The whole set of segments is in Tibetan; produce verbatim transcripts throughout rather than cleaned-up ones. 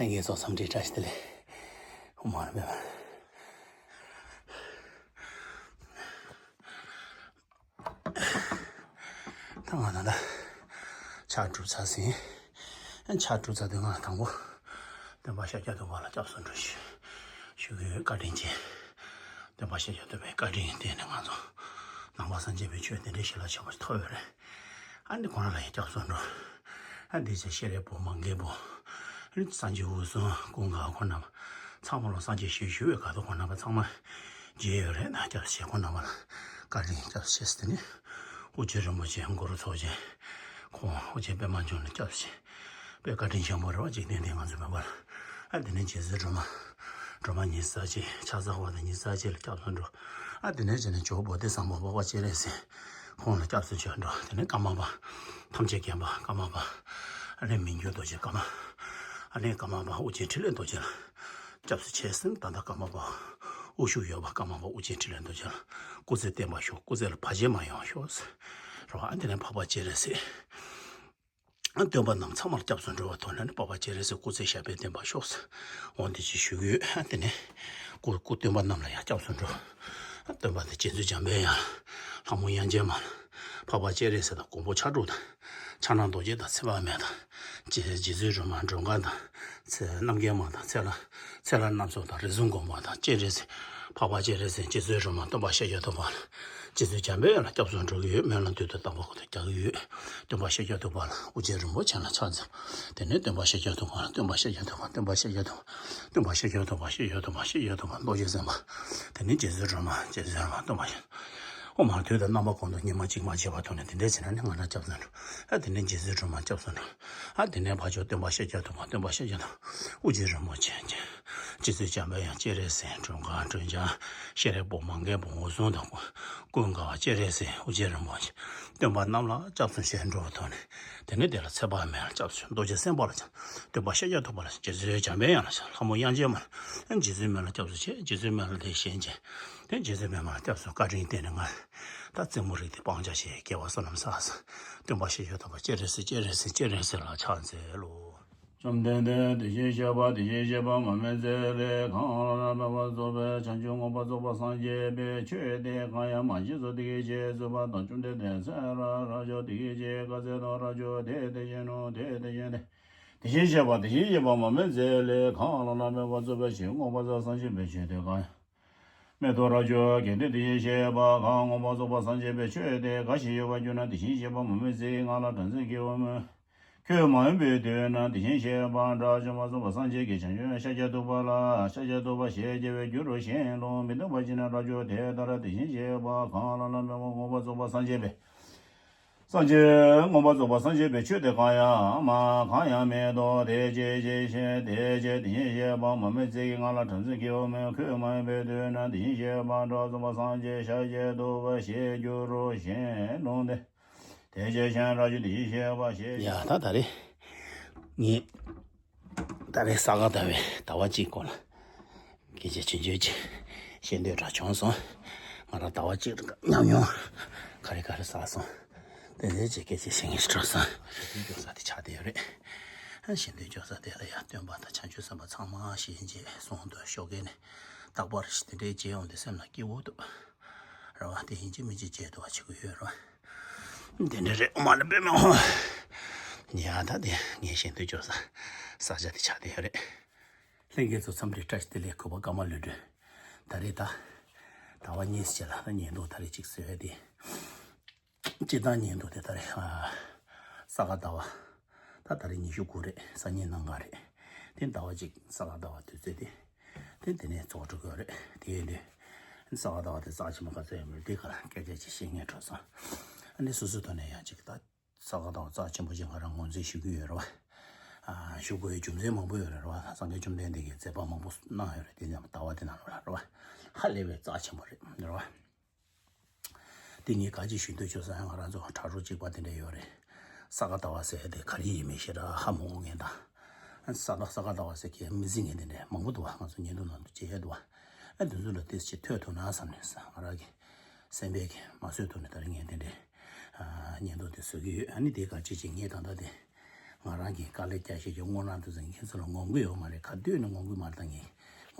ལྷན་རྒྱས་ཚོ་འཚམས་འདྲི་བཀྲ་ཤིས་བདེ་ལེགས། ཧུ་མ་ར་མེ་མ། ད་ང་ད་ལྟ་ཕྱག་གྲུབ་ཚར་ཟིན། ཕྱག་གྲུབ་ཚར་དུས་ང་དང་པོ་སྟོན་པ་ཤཱཀྱ་ཐུབ་པ་ལ་སྐྱབས་སུ་འགྲོ་ཞུ་ཞུ་གི་ཡོད། བཀའ་དྲིན་ཆེ། སྟོན་པ་ཤཱཀྱ་ཐུབ་པའི་བཀའ་དྲིན་བརྟེན་ནས་ང་ཚོ་ནང་པ་སངས་རྒྱས་པའི་ཆོས་དེ་འདྲའི་ཞི་ལྷག་ཆེན་པོ་ཞིག་ཐོབ་ཡོད་རེད། ཨ་ནི་ཁོང་རང་ལ་ཡང་སྐྱབས་སུ་འགྲོ། ཨ་འདི་ཚེ་ཤེས་རབ་བུ་མ་རྒན་པོ། ཨ་ནི་སངས་རྒྱས་འོད་སྲུང་ཀུན་དགའ་ཁོང་རྣམ་པ་ཚང་མ་ལ། སངས་རྒྱས་ཞེས་ཞུ་བའི་སྐབས་སུ་ཁོང་རྣམ་པ་ཚང་མ་མཇལ་ཡོད་རེད། ན་སྐྱབས་སུ་མཆི། ཁོང་རྣམ་པ་ལ་བཀའ་དྲིན། སྐྱབས་སུ་མཆི་ཟེར་ནས། དབུ་ཆེན་རིན་པོ་ཆེ་གུ་རུ་ཚོགས་ཆེན་ཁོང་དབུ་ཆེན་པད་མ་འབྱུང་ལ་སྐྱབས་སུ་མཆི། དཔེ་བཀའ་དྲིན་ཆེན་པོ་རེད་བ། འཇིག་རྟེན་འདིར་ང་ཚོ་མེད་པ་ལ། ཨ་དེ་ནས་རྗེ་བཙུན་སྒྲོལ་མ། སྒྲོལ་མ་ཉི་ཤུ་རྩ་གཅིག་ཕྱག་འཚལ་བ་དང་ཉི་ཤུ་རྩ་གཅིག་ལ་སྐྱབས་སུ་འགྲོ། ཨ་དེ་ནས་རྗེ་ནས་ཇོ་བོ་བོ་དྷི་སམ་བྷོ་འཕགས་པ་སྤྱན་རས་གཟིགས་ཁོང་ལ་སྐྱབས་སུ་མཆི་འགྲོ། དེ་ནས་ཀརྨ་པ་ཐམས་ཅད་མཁྱེན་པ་ཀརྨ་པ། ཨ་ནི་མི་འགྱུར་རྡོ་རྗེ་ཀརྨ། ཨ་ནི་ཀརྨ་པ་དབུ་ཆེན་འཕྲིན་ལས་རྡོ་རྗེ་ལ་སྐྱབས་སུ་མཆི་ཟེར། ད་ལྟ་ཀརྨ་པ་དབུ་བཞུགས་ཡོད་པ་ཀརྨ་པ་དབུ་ཆེན་འཕྲིན་ལས་རྡོ་རྗེ་ལ་སྐུ་ཚེ་བརྟན་པར་ཤོག་སྐུ་ཚེ་ལ་བར་ཆད་མ་ཡོང་ཤོག་ཟེར་རོ། ཨ་དེ་ནས་འཕགས་པ་སྤྱན་རས་གཟིགས། སྟོན་པ་རྣམས་ཚང་མར་སྐྱབས་སུ་འགྲོ་བའི་ཐོག་ནས་ནི་འཕགས་པ་སྤྱན་རས་གཟིགས་སྐུ་ཚེ་ཞབས་པད་བརྟན་པར་ཤོག་ཟེར། འོ་འདི་ཅིག་ཞུ་གི་ཡོད། དེ་ནས་སྐུ་སྐུ་སྟོན་པ་རྣམས་ལ་ཡང་སྐྱབས་སུ་འགྲོ། སྟོན་པ་དེ་རྗེ་བཙུན་འཇམ་པའི་དབྱངས། ལྷ་མོ་དབྱངས་ཅན་མ། འཕགས་པ་སྤྱན་རས་གཟིགས་དང་མགོན་པོ་ཕྱག་དྲུག་དང་། ཕྱག་ན་རྡོ་རྗེ་དང་ཚེ་དཔག་མེད་དང་། རྗེ་རྗེ་བཙུན་སྒྲོལ་མ་སྒྲོལ་དཀར་དང་། ཚེ་རྣམ་རྒྱལ་མ་དང་ཚེ་ལྷ། ཚེ་ལྷ་རྣམ་གསུམ་དང་རིགས་གསུམ་མགོན་པོ་དང་སྤྱན་རས་གཟིགས། འཕགས་པ་སྤྱན་རས་གཟིགས། རྗེ་བཙུན་སྒྲོལ་མ། སྟོན་པ་ཤཱཀྱ་ཐུབ་པ་ལ། རྗེ་བཙུན་འཇམ་པའི་དབྱངས་ལ་སྐྱབས་སུ་འགྲོ་གི་ཡོད། སྨོན་ལམ་དུས་དང་དམ་པ་ཁོ་ཐག་རྒྱག་གི་ཡོད། སྟོན་པ་ཤཱཀྱ་ཐུབ་པ་ལ། དབུ་ཆེན་རིན་པོ་ཆེ་ལ་ཕྱག་འཚལ། དེ་ནས་སྟོན་པ་ཤཱཀྱ་ཐུབ་པ་ལ། སྟོན་པ་ཤཱཀྱ་ཐུབ་པ། སྟོན་པ་ཤཱཀྱ་ཐུབ་པ། སྟོན་པ་ཤཱཀྱ་ཐུབ་པ། ཤཱཀྱ་ཐུབ་པ། ཤཱཀྱ་ཐུབ་པ། རྡོ་རྗེ་སེམས་དཔའ། དེ་ནས་རྗེ་བཙུན་སྒྲོལ་མ། རྗེ་བཙུན་སྒྲོལ་མ། སྟོན་པ་ཤཱཀྱ། ཨོ་མ། དུས་དང་རྣམ་པ་ཀུན་ཏུ་ཉི་མ་གཅིག་མ་ཆད་པ་ཐོག་ནས་དེ་འདྲའི་བྱས་ན་ནི་ང་རང་སྐྱབས་སུ་འགྲོ། ཨ་དེ་ནས་རྗེ་བཙུན་སྒྲོལ་མ་སྐྱབས་སུ་འགྲོ། ཨ་དེ་ནས་ཕར་ཕྱོགས་སྟོན་པ་ཤཱཀྱ་ཐུབ་པ། སྟོན་པ་ཤཱཀྱ་ཐུབ། དབུ་ཆེན་རིན་པོ་ཆེ། རྗེ་བཙུན་འཇམ་པའི་དབྱངས། སྤྱན་རས་གཟིགས། སྒྲོལ་དཀར། སྒྲོལ་ལྗང་། ཤེས་རབ་བུ་མ། རྒན་པོ། འོད་སྲུང་དང་། ཀུན་དགའ་བ། སྤྱན་རས་གཟིགས། དབུ་ཆེན་རིན་པོ་ཆེ། སྟོན་པ་རྣམས་ལ་སྐྱབས་སུ་མཆི་འགྲོ་བའི་ཐོག་ནས། དེ་ནས་དེ་ལ་ཚེ་དཔག་མེད་ལ་སྐྱབས་སུ་མཆི། རྡོ་རྗེ་སེམས་དཔའ་ལ་སྐྱབས། སྟོན་པ་ཤཱཀྱ་ཐུབ་པ་ལ་སྐྱབས། རྗེ་བཙུན་འཇམ་པའི་དབྱངས་ལ་སྐྱབས། ལྷ་མོ་དབྱངས་ཅན་མ་ལ། རྗེ་བཙུན་མ་ལ་དེ་བཞིན་བྱས། དེ་རྗེ་བཙུན་མ་ལ་དེ་བཞིན་བྱས། དེ་རྗེ་བཙུན་མ་ལ་སྐྱབས་སུ། བཀའ་དྲིན་བརྟེན་ནས་ང་ད་རྩེད་མོ་རིགས་དེ་སྤང་བྱ་བྱས། དགེ་བ་བསོད་ནམས་བསགས་ཟེར། སྟོན་པ་ཤཱཀྱ་ཐུབ་པ་སྤྱན་རས་གཟིགས། སྤྱན་རས་གཟིགས། སྤྱན་རས་གཟིགས་ལ་ཕྱག་འཚལ་ལོ། བཅོམ་ལྡན་འདས་དེ་བཞིན་གཤེགས་པ། དེ་བཞིན་གཤེགས་པ་མ་སྨིན་ཚེ་ལས་གང་ལ་ལ་མེད་པར་རྫོགས་པའི་བྱང་ཆུབ་མངོན་པར་རྫོགས་པར་སངས་རྒྱས་པའི་ཆོས་དེ་གང་ཡང་མ་མཆིས་སོ། དེ་སྐད་ཅེས་གསུངས་པ་དང་། བཅོམ་ལྡན་འདས་ཚེ་རབས་རབ་འབྱམས་དེ་སྐད་ཅེས་བཀའ་སྩལ་ཏོ། རབ་འབྱམས་དེ་དེ་བཞིན་ནོ། དེ་དེ་བཞིན་ཏེ། དེ་བཞིན་གཤེགས་པ་དེ་བཞིན་གཤེགས་པ་མ་སྨིན་ཚེ་ལས་གང་ལ་ལ་མེད་པར་རྫོགས་པའི་ཆོས་མངོན་པར་རྫོགས་སངས་རྒྱས་པའི་ཆོས་དེ་གང་ཡང་མེད་དོ། རབ་འབྱམས་གལ་ཏེ་དེ་བཞིན་གཤེགས་པ་གང་མངོན་པར་རྫོགས་པར་སངས་རྒྱས་པའི་ཆོས་དེ་འགའ་ཞིག་ཡོད་པར་གྱུར་ན། དེ་བཞིན་གཤེགས་པ་མ་སྨིན་ཚེ་གང་ལ་སྦྱིན་སྲེག་བགྱིའོ་སྨོ། ཁྱོད་མ་ཡིན་པའི་དུས་ན་དེ་བཞིན་གཤེགས་པ་དགྲ་བཅོམ་པར་གསུངས་པ་སངས་རྒྱས་ཀྱིས་བྱང་ཆུབ་ཤཱཀྱ་ཐུབ་པ་ལ་ཤཱཀྱ་ཐུབ་པ་ཞེས་བྱ་བའི་རྒྱུ་རུ་ཞེས་ལུང་མི་སྟོན་པ་ཅི་ན། རབ་འབྱམས་དེ་ལྟར་དེ་བཞིན་གཤེགས་པ་གང་ལ་ལ་མེད་པར་མངོན་པར་རྫོགས་པར་སངས་རྒྱས་པའི། སངས་རྒྱས་མངོན་པར་རྫོགས་པར་སངས་རྒྱས་པའི་ཆོས་དེ་གང་ཡང་མ་གང་ཡང་མེད་དོ། དེ་སྐད་ཅེས་བཤད། དེ་སྐད་ཅེས་དེ་བཞིན་གཤེགས་པ་མ་སྨིན་ཚེ་གང་ལ་སྦྱིན་སྲེག་བགྱིའོ་སྨོ། ཁྱོད་མ་ཡིན་པའི་དུས་ན་དེ་བཞིན་གཤེགས་པ་དགྲ་བཅོམ་པར་སངས་རྒྱས་ཤཱཀྱ་ཐུབ་པ་ཞེས་བྱ་བའི་རྒྱུ་རུ་ཞེས་ལུང་སྟོན། དེ་སྐད་ཅེས་རབ་འབྱམས་དེ་བཞིན་གཤེགས་པ་ཞེས། ཡ་ད་ད་རེས་ངས་ད་རེས་ས་ག་ཟླ་བའི་ཟླ་བ་གཅིག་སྐོར་ལ་སྐད་ཆ་ཆུང་ཆུང་ཅིག་བཤད་འདོད་འདྲ་བྱུང་སོང་། ང་རང་ཟླ་བ་གཅིག་རིང་ཉམས་མྱོང་ག་རེ་ག་རེ་བསགས་སོང་། དེ་འདྲའི་ཅིག་སྐད་ཆ་བཤད་ངེས་སྤྲོ་སོང་། ཞལ་འདོན་སྐྱོར་ས་དེ་ཆགས་བསྡད་ཡོད་རེད། ཞལ་འདོན་སྐྱོར་ས་དེ་ལ་ཡང་སྟོན་པ་དང་བྱང་ཆུབ་སེམས་དཔའ་ཚང་མ་ཞལ་མཇལ་སོང་དུས་ཞོགས་ཀས་ནས་རྟག་པར་དེ་འདྲའི་མཇལ་ཡོང་དུས་སེམས་ལ་སྐྱིད་པོ་འདུག་རེད་བ། དེ་ཡིན་གཅིག་མིན་གཅིག་མཇལ་ཐུབ་པ་བྱེད་དགོས་ཡོད་རེད་བ། དེ་འདྲ་རེད། ཨོ་མ་ལ་པད་མ་ཧོ། ཡ་ད་དེ་ངས་ཞལ་འདོན་སྐྱོར་ས་ས་ཆ་དེ་ཆགས་བསྡད་ཡོད་རེད། ལྷན་རྒྱས་ཚོ་འཚམས་འདྲི་བཀྲ་ཤིས་བདེ་ལེགས། གུས་པ་ཀརྨ་ལྷུན་གྲུབ། ད་རེས་ད་ཟླ་བ་གཉིས་ཕྱིན་ལ་ད་ཉིན་ཐོ་ད་རེས་གཅིག་བཟོས་ཏེ། སྤྱིར་བཏང་ཉིན་ཐོ་དེ་ད་རེས་ཨ་ས་ག་ཟླ་བ། ད་ད་རེས་ཉི་ཤུ་དགུ་རེད། སང་ཉིན་གནངས་ག་རེད། དེ་ཟླ་བ་གཅིག་ས་ག་ཟླ་བ་དུས་ཚོད་དེ། དེ་དེ་ནས་རྫོགས་འགྲོ་གི་ཡོད་རེད། དེ་ཡིན་དུས་ས་ག་ཟླ་བ་དེ་རྩ་ཆེན་པོ་ག་ཚོད་ཡོད་མེད་དེ་ག་ལ་སྐད་ཆ་ཅིག་བཤད་སྙིང་བྲོ་སོང་། ཨ་ནི་སོ་སོའི་ཐོག་ནས་ཡང་ཅིག་ད་ས་ག་ཟླ་བ་རྩ་ཆེན་པོ་ཅིག་ང་རང་ངོས་འཛིན་ཞུ་གི་ཡོད་རེད་བ། ཨ་ཞུ་དགོས་ཡའི་རྒྱུ་མཚན་མང་པོ་ཡོད་རེད་བ། སངས་རྒྱས་བཅོམ་ལྡན་འདས་ཀྱིས་མཛད་པ་མང་པོ་གནང་ཡོད་རེད། དེ་ནས་ཟླ་བ་དེ་ནང་ལོགས་ལ་རེད་བ། ཧ་ལས་པའི་རྩ་ཆེན་པོ་རེད་རེད་བ། དེ་ངས་ག་ཅིག་ཞུ་འདོད་བྱུང་ཟེར་ན། ང་རང་ཚོ་གྲྭ་རོགས་གཅིག་པ་དེ་འདྲ་ཡོད་རེད། ས་ག་ཟླ་བ་ཟེར་དེ་ག་རེ་ཡིན་མིན་ཞེ་དྲག་ཧ་མ་གོ་མཁན་དང་། ས་ག་ས་ག་ཟླ་བ་ཟེར་མཁན་མི་གཟིགས་མཁན་དེ་འདྲ་མང་པོ་འདུག་བ། ང་ཚོ་ཉིན་ཐོ་ནང་དུ་མཇལ་འདུག་བ། ཨ་དེ་ཚོ་ལ་ཏོག་ཙམ་ཐོས་ཐུབ་ན་བསམ་ནས་ང་རང་གི་སེམས་པའི་གི་མ་བཟོད་ཐུབ་ནས་ད་རེས་ངས་དེ་འདྲའི་ཨ་ཉིན་ཐོ་དེ་བཟོ་གི་ཡོད། ཨ་ནི་དེ་ག་ཅིག་ཅིག་ངས་ད་ལྟ་དེ་ ང་རང་གིས་དཀའ་ལས་རྒྱག་ཤེས་ཀྱི་སྔོ་ནག་དེ་ཚོ་ངེད་ཚོ་ལ་ངོམ་གི་ཡོད་མ་རེད། ག་དུས་ནས་ངོམ་གི་མ་རེད། ད་ངས་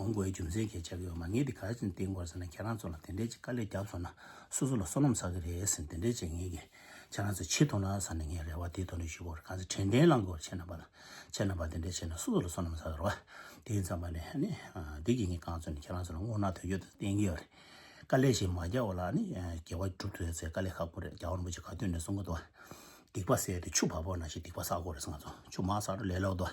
ངོམ་དགོས་ཡའི་རྒྱུ་མཚན་གལ་ཆགས་ཀྱི་ཡོད་མ་རེད། ངས་དེ་ག་རེ་བྱས་ནས་བསྟན་དགོས་ཟེར་ན། ཁྱེད་རང་ཚོ་ལ་དེ་འདྲས་ཀྱི་དཀའ་ལས་རྒྱབ་སོང་ན་སོ་སོ་ལ་བསོད་ནམས་བསགས་ཀྱི་རེད་ཟེར་ནས། དེ་འདྲས་བྱས་ངས་ཀྱིས་ཁྱེད་རང་ཚོ་བྱེད་ཐུབ་ན་ཟེར་ནས་ངས་རེ་བ་དེའི་ཐོག་ནས་ཞུ་དགོས་རེད། གང་ཚེ་དྲན་རྟེན་བླང་དགོས་རེད། ཁྱེད་རྣམ་པ་ལ། ཁྱེད་རྣམ་པ་དེ་འདྲས་བྱས་ན་སོ་སོ་ལ་བསོད་ནམས་བསགས་ཀྱི་རེད་བ། དེ་ཡིན་ཙམ་པ་ནས་ཨ་ནི་འདི་གི་ངས་གང་ཚོད་ནས་ཁྱེད་རང་ཚོ་ལ་སྔོ་ནག་དོན་བརྗོད་དེ་བསྟན་གྱི་ཡོད་རེད། དཀའ་ལས་ཞིག་མ་རྒྱག་པ་ལ་ནི་དགེ་བ་སྒྲུབ་ཐུབ་ཡ་ཚེ་དཀའ་ལས་ཁག་པོ་རེད། རྒྱལ་བ་རིན་པོ་ཆེ་ག་དུས་ནས་གསུང་གི་འདུག་བ། སྡིག་པ་བསགས་ཏེ་ཆུ་བབས་པ་ནང་བཞིན་སྡིག་པ་བསགས་དགོས་རེད་ཟེར། ང་ཚོ་ཆུ་མ་བསགས་རུ་ལས་སླ་པོ་འདུག་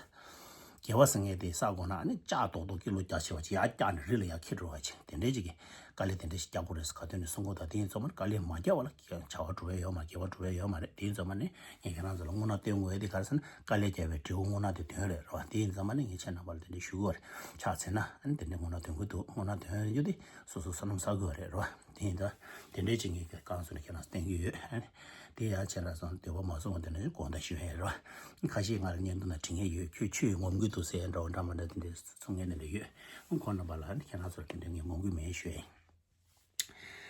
དགེ་བ་ཟེར་མཁན་དེ་བསགས་དགོས་ན་ཨ་ནི་ལྕགས་རྡོག་རྡོག་ཀི་ལོ་བརྒྱ་ཆེ་བ་ཅིག་ཡར་བཀྱགས་ནས་རི་ལ་ཡར་འཁྱེར་འགྲོ་བ་ཅིག་དེ་འདྲའི་ཅིག་གི་དཀའ་ལས་དེ་འདྲ་ཞིག་རྒྱག་དགོས་རེད་ཟེར་ག་དུས་ནས་གསུང་གི་འདུག་དེ་ཡིན་ཙམ་པ་ནི་དཀའ་ལས་མ་རྒྱག་པ་ལ་བྱ་བ་འགྲུབ་ཡ་ཡོད་མ་རེད། དགེ་བ་འགྲུབ་ཡ་ཡོད་མ་རེད། དེ་ཡིན་ཙམ་པ་ནི་ངས་ཁྱེད་རང་ཚོ་ལ་སྔོ་ནག་སྟོན་དགོས་ཡ་དེ་ག་རེ་ཟེར་ན། དཀའ་ལས་བརྒྱབ་པའི་འབྲས་བུ་སྔོ་ནག་དེ་དོན་རེད་རེད་བ། དེ་ཡིན་ཙམ་པ་ནི་ངས་ཁྱེད་རྣམ་པ་ལ་དེ་འདྲ་ཞུ་གི་ཡོད་རེད། ཕྱག་འཚལ་ན་ཨ་ནི་དེ་འདྲ་སྔོ་ནག་དོན་གྱི་འདུག་སྔོ་ནག་དོན་རྒྱུ་དེ་སོ་སོ་བསོད་ནམས་བསགས་དགོས་རེད་རེད་བ། དེ་ཡིན་ད་དེ་འདྲའི་ཅིག་ངས་རྐང་བཙུགས་ནས་ཁྱེད་རང་བསྟན་གྱི་ཡོད། ཨ་ནི་དེ་ཡང་ཁྱེད་རང་ཚོ་འདོད་པ་མ་བཟུང་བ་དེ་ནས་དགོངས་དག་ཞུ་ཡ་རེད་བ། ཁ་ཤས་ང་ལ་བརྙན་ཐུང་ནང་བྲིས་མཁན་ཡོད། ཁྱོད་ཆུ་ཡིས་ངོམ་གྱི་འདུག་ཟེར་འདྲ་བོ་འདྲ་མ་འདྲ་དེ་འདྲའི་གསུང་མཁན་དེ་འདྲ་ཡོད། ཁོང་རྣམ་པ་ལ་ཨ་ནི་ཁྱེད་རང་ཚོར་དེ་འདྲའི་ངས་ངོམ་གྱི་མེད་ཞུ་ཡ་ཡིན།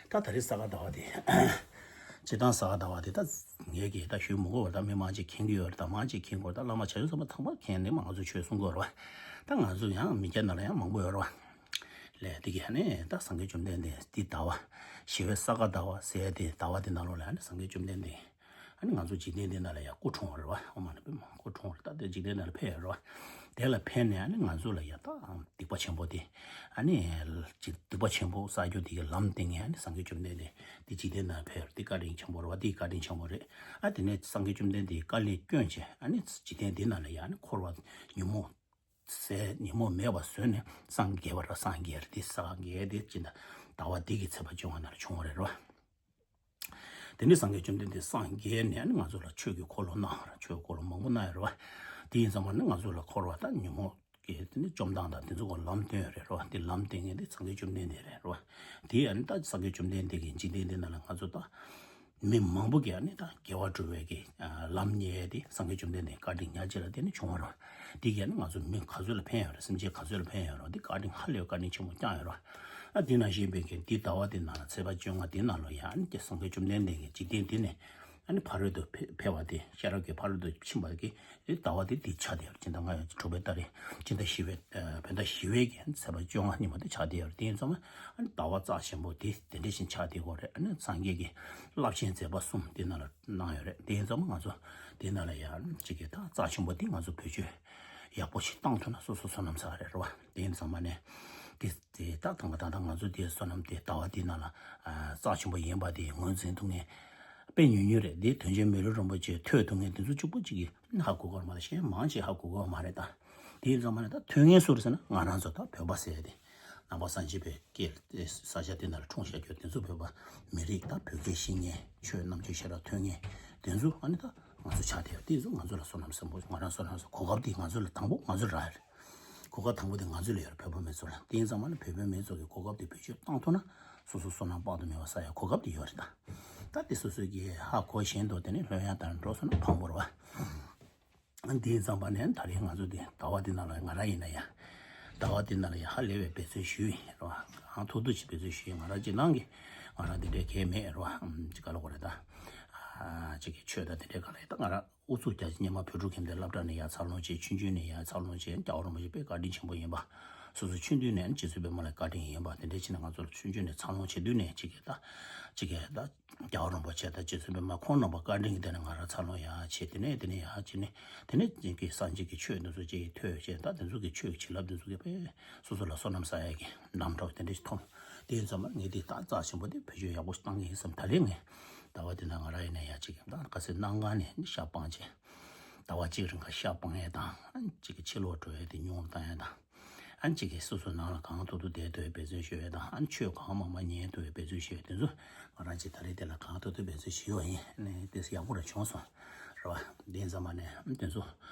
ད་ད་རེས་ས་ག་ཟླ་བ་དེ། སྤྱིར་བཏང་ས་ག་ཟླ་བ་དེ་ད་ངས་ཀྱིས་ད་ཞུ་མི་དགོས་པར་ད་མི་མང་ཆེ་མཁྱེན་གྱི་ཡོད་རེད། ད་མང་ཆེ་མཁྱེན་དགོས་རེད། ད་བླ་མ་བྱ་ཡུལ་ཚང་མ་ཐང་པ་མཁྱེན་ནས་མ་ང་ཚོ་ཆོས་གསུང་དགོས་རེད་བ། ད་ང་ཚོ་ཡང་མི་སྐྱ་ནང་ལ་ཡང་མང་པོ་ཡོད་རེད་བ། ལས་དེ་གི་ཨ་ནི་ད་སངས་རྒྱས་བཅོམ་ལྡན་འདས་འདི་ཟླ་བ་ཞི་བའི་ས་ག་ཟླ་བ་ཟེར་ཏེ་ཟླ་བ་དེ་ནང་ལོགས་ལ་ཨ་ནི་སངས་རྒྱས་བཅོམ་ལྡན་འདས། ཨ་ནི་ང་ཚོ་འཇིག་རྟེན་འདི་ནང་ལ་ཡང་སྐུ་འཁྲུངས་པ་རེད་བ། ཨོ་མ་ནི་པདྨ་སྐུ་འཁྲུངས་པ་རེད། ད་དེ་འཇིག་རྟེན་ནང་ལ་ཕེབས་ཡོད་རེད་བ། དེ་ལ་ཕེབས་ནས་ཨ་ནི་ང་ཚོ་ལ་ཡང་ད་སྡིག་པ་ཆེན་པོ་དེ། ཨ་ནི་ཅིག་སྡིག་པ་ཆེན་པོ་བསགས་རྒྱུ་དེ་གི་ལམ་སྟེང་ནས་ཨ་ནི་སངས་རྒྱས་བཅོམ་ལྡན་འདས་དེ་འཇིག་རྟེན་ནང་ཕེབས་རེད། དེ་བཀའ་དྲིན་ཆེན་པོ་རེད་བ། དེ་བཀའ་དྲིན་ཆེན་པོ་རེད། ཨ་དེ་ནས་སངས་རྒྱས་བཅོམ་ལྡན་འདས་ཀྱི་བཀའ་ལས་བསྐྱོན་བྱས་ཨ་ནི་འཇིག་རྟེན་འདི་ནང་ལ་ཡང་ཨ་ནི་འཁོར་བ་ཉོན་མོངས་ཟད་ཉོན་མོངས་མེད་པ་བཟོས་ནས་སངས་རྒྱས་པ་རེད། སངས་རྒྱས་རེད། དེ་སངས་རྒྱས་དེ་ཅི་འདྲ་ཟླ་བ་འདི་གི་ཚེས་པ་བཅོ་ལྔ་ནང་ལ་བྱུང་བ་རེད་རོ། དེ་ནས་སངས་རྒྱས་བཅོམ་ལྡན་འདས་སངས་རྒྱས་ནས་ནི་ང་ཚོ་ལ་ཆོས་ཀྱི་འཁོར་ལོ་གནང་བ་རེད། ཆོས་འཁོར་ལོ་མང་པོ་གནང་ཡོད་རེད་བ། དེ་ཡིན་ཙང་མ་ནི་ང་ཚོ་ལ་འཁོར་བ་དང་ཉོན་མོངས་ཀྱི་དེ་ནི་བཅོམ་སྟངས་དང་དེ་ཚོ་གོ་ལམ་སྟོན་ཡོད་རེད་རོ། དེ་ལམ་སྟོན་མཁན་དེ་སངས་རྒྱས་བཅོམ་ལྡན་འདས་རེད་རོ། དེ་ཡང་ནི་ད་སངས་རྒྱས་བཅོམ་ལྡན་འདས་ཀྱི་འཇིག་རྟེན་འདི་ནང་ལ་ང་ཚོ་ད་མི་མང་པོ་གིས་ནི་ད་དགེ་བ་སྒྲུབ་པའི་གི་ལམ་རྙེད་དེ་སངས་རྒྱས་བཅོམ་ལྡན་འདས་བཀའ་དྲིན་ཉག་གཅིག་ལ་བརྟེན་ནས་བྱུང་བ་རེད། དེ་གས་ནི་ང་ཚོ་མི་ག་ཚོད་ལ་ཕན་ཡོད་རེད། སེམས་ཅན་ག་ཚོད་ལ་ཕན་ཡོད་རེད། དེ་བཀའ་དྲིན་ཧ་ལས་བཀའ་དྲིན་ཆེན་པོ་བསྐྱངས་ཡོད་རེད། ཨ་དེ་ནང་བཞིན་པའི་གི་འདི་ཟླ་བ་དེ་ནང་ལ་ཚེས་པ་བཅོ་ལྔ་དེ་ནང་ལ་ཡང་ཨ་ནི་སངས་རྒྱས་བཅོམ་ལྡན་འདས་ཀྱི་འཇིག་རྟེན་འདི་ནས་ཨ་ནི་ཕ་རོལ་ཏུ་ཕེབས་པ་དེ་ཤེས་རབ་ཀྱི་ཕ་རོལ་ཏུ་ཕྱིན་པ་གི་དེ་ཟླ་བ་དེ་དེ་ཆགས་བསྡད་ཡོད་རེད། སྤྱི་ཟླ་ལྔ་པའི་དྲུག་པའི་ཟླ་རེད། སྤྱི་ཟླ་བཞི་པའི་བོད་ཟླ་བཞི་པའི་གི་ཚེས་པ་བཅོ་ལྔ་ཉིན་མོ་དེ་ཆགས་བསྡད་ཡོད་རེད། དེ་ཡིན་ཙང་ཨ་ནི་ཟླ་བ་རྩ་ཆེན་པོ་དེ་དེ་འདྲ་ཞིག་ཆགས་བསྡད་ཡོད་རེད། ཨ་ནི་སངས་རྒྱས་ཀྱི་རླབས་ཆེན་མཛད་པ་གསུམ་དེ་ནང་ལ་གནང་ཡོད་རེད། དེ་ཡིན་ཙང་ང་ཚོ་དེ་ནང་ལ་ཡང་གཅིག་གི་ད་རྩ་ཆེན་པོ་དེ་ང་ཚོ་བེད་སྤྱོད་ཡག་པོ་ཞིག་བཏང་ཐུབ་ན་སོ་སོ་བསོད་ནམས་བསགས་རེད་རེད་བ། དེ་ཡིན་ཙང་མ་ནས་དེ་དེ་ད་དང་ག་ད་ད་ང་ཚོ་དེ་བསོད་ནམས་དེ་ཟླ་བ་དེ་ནང་ལ་རྩ་ཆེན་པོ་ཡིན་པ་དེ་ངོས་འཛིན་ཐུབ་མཁན་དཔེ་ཉུང་ཉུང་རེད། དེ་དོན་ཆེན་མི་ལུས་རིན་པོ་ཆེ་ཐོས་ཐུབ་མཁན་དེ་ཚོ་གཅིག་པོ་གཅིག་གིས་ཧ་གོ་གི་ཡོད་མ་རེད། གཞན་མང་ཆེ་ཧ་གོ་གི་ཡོད་མ་རེད་ད། དེ་ཡིན་ཙང་མ་ནས་ད་ཐོས་མཁན་སུ་རེད་ཟེར་ན་ང་རང་ཚོ་ད་བོད་པ་ཟེར་ཡ་དེ། ནང་པ་སངས་རྒྱས་པའི་སྐད་ས་ཆ་དེ་ནང་ལ་འཁྲུངས་བཞག་རྒྱུ་དེ་ཚོ་བོད་པ་མི་རིགས་ད་བོད་སྐད་ཤེས་མཁན་ཆོས་རྣམ་དཔྱོད་ཤེས་རབ་ཐོས་མཁན་དེ་ཚོ་ཨ་ནི་ད་ང་ཚོ་ཆགས་བསྡད་ཡོད། དེ་ཚོ་ང་ཚོ་ལ་བསོད་ནམས་ཟབ་མོ། ང་རང་བསོད་ནམས་ཟབ། གོ་སྐབས་དེ་ང་ཚོ་ལ་དང་པོ་ང་ཚོ་རག་ཡོད་རེད། གོ་སྐབས་དང་པོ་དེ་ང་ཚོ་ལ་ཡོད་རེད། བོད་པ་མི་ཚོ་ལ། དེ་ཡིན་ཙང་མ་ནི་བོད་པའི་མི་ཚོ་གི་གོ་སྐབས་དེ་བེད་སྤྱོད་བཏང་ཐུབ་ན་སོ་སོ་བསོད་ནམས་དཔག་ཏུ་མེད་པ་བསགས་ཡ་གོ་སྐབས་དེ་ཡོད་རེད་ད། ད་དེ་སོ་སོ་གིས་ཧ་གོ་བཞིན་དུ་དེ་ནས་ལྷོད་ཡ་དང་འགྲོ་སོང་ན་ཕངས་པོ་རེད་བ། འདི་ཙམ་པ་ནས་ད་རེས་ང་ཚོ་འདི་ཟླ་བ་འདི་ནང་ལ་ང་རང་ཡིན་ན་ཡང་། ཟླ་བ་འདི་ནང་ལ་ཡང་ཧ་ལས་པའི་འབད་བརྩོན་ཞུས་ཡིན་རེད་བ། གང་ཐུབ་ཐུབ་ཅིག་འབད་བརྩོན་ཞུས་ཡིན། ང་རང་ཅིག་ནང་གི་ང་རང་འདི་འདྲའི་གལ་མེད་རེད་བ། ཅིག་ག་ལ་གོ་རེད་ད། ཅིག་གི་ཆོས་དང་འདི་འདྲའི་ག་ལ་ཡིན་ད། ང་རང་ཨུ་ཚུགས་རྒྱག་ཅིག་སྔོན་མ་བོད་ཕྲུག་ཁྱིམ་སྡེ་སློབ་གྲྭ་ནས་ཡར་འཚར་ལོངས་བྱས། ཆུང་ཆུང་ནས་ཡར་འཚར་ལོངས་བྱས། རྒྱལ་བ་རིན་པོ་ཆེ་དཔེ་བཀའ་དྲིན་ཆེན་པོ་ཡིན་པ། སོ་སོ་ཆུང་དུས་ནས་རྗེ་བཙུན་པད་མ་ལ་བཀའ་དྲིན་ཡིན་པ། དེ་འདྲའི་ཕྱིར་ན་ང་ཚོར་ཆུང་ཆུང་ནས་འཚར་ལོངས་བྱེད་དུས་ནས་ཅིག་གི་ད་ཅིག་གི་ད། རྒྱལ་བ་རིན་པོ་ཆེ་དང་རྗེ་བཙུན་པད་མ་ཁོང་རྣམ་པ་བཀའ་དྲིན་གྱིས་དེ་ནས་ང་རང་འཚར་ལོངས་ཡག་བྱས། དེ་ནས་དེ་ནས་ཡག་བྱས་ནས་དེ་ནས་ཅིག་གི་སངས་རྒྱས་ཀྱི་ཆོས་འདི་ཚོ་ཅིག་ཐོས་བྱས། ད་དེ་ཚོ་གི་ཆོས་ཀྱི་བྱིན་རླབས་འདི་ཚོ་གི་དཔེ་སོ་སོ་ལ་བསོད་ནམས་བསགས་ཡག་གི་ལམ་འདྲ་བོ་དེ་འདྲ་ཞིག་མཐོང་། དེ་ཡིན་ཙམ་པ་ངས་འདི་ད་རྩ་ཆེན་པོ་འདི་བེད་སྤྱོད་ཡག་པོ་ཞིག་བཏང་གི་ཡིན་བསམ། ད་རེས་ངས་ཟླ་བ་འདི་ནང་ང་རང་ཡིན་ན་ཡང་ཅིག་ད་ག་ཚོད་གནང་གང་ནས་ཤ་སྤང་བྱས། ཟླ་བ་གཅིག་རིང་ག་ཤ་སྤང་ཡས་དང་། ཅིག་གི་ཕྱི་ལོགས་འགྲོ་ཡས་དེ་ཉུང་རུ་བཏང་ཡས་དང་། ཨ་ནི་གཅིག་གིས་སོ་སོའི་ནང་ལ་གང་ཐུབ་ཐུབ་བསྡད་ཐུབ་པའི་འབད་བརྩོན་ཞུ་ཡས་དང་། ཨ་ནི་ཆོས་གང་མང་མང་ཉན་ཐུབ་པའི་འབད་བརྩོན་ཞུ་ཡས། དེ་ཚོ་ང་རང་གཅིག་ད་རེས་དེ་ལ་གང་ཐུབ་ཐུབ་འབད་བརྩོན་ཞུས་པ་ཡིན། ཨ་ནི་དེ་ཡག་པོ་ར་བྱུང་སོང་རེད་བ། དེ་ཙམ་པ་ནས་ཨ་ནི་དེ་ཚོ་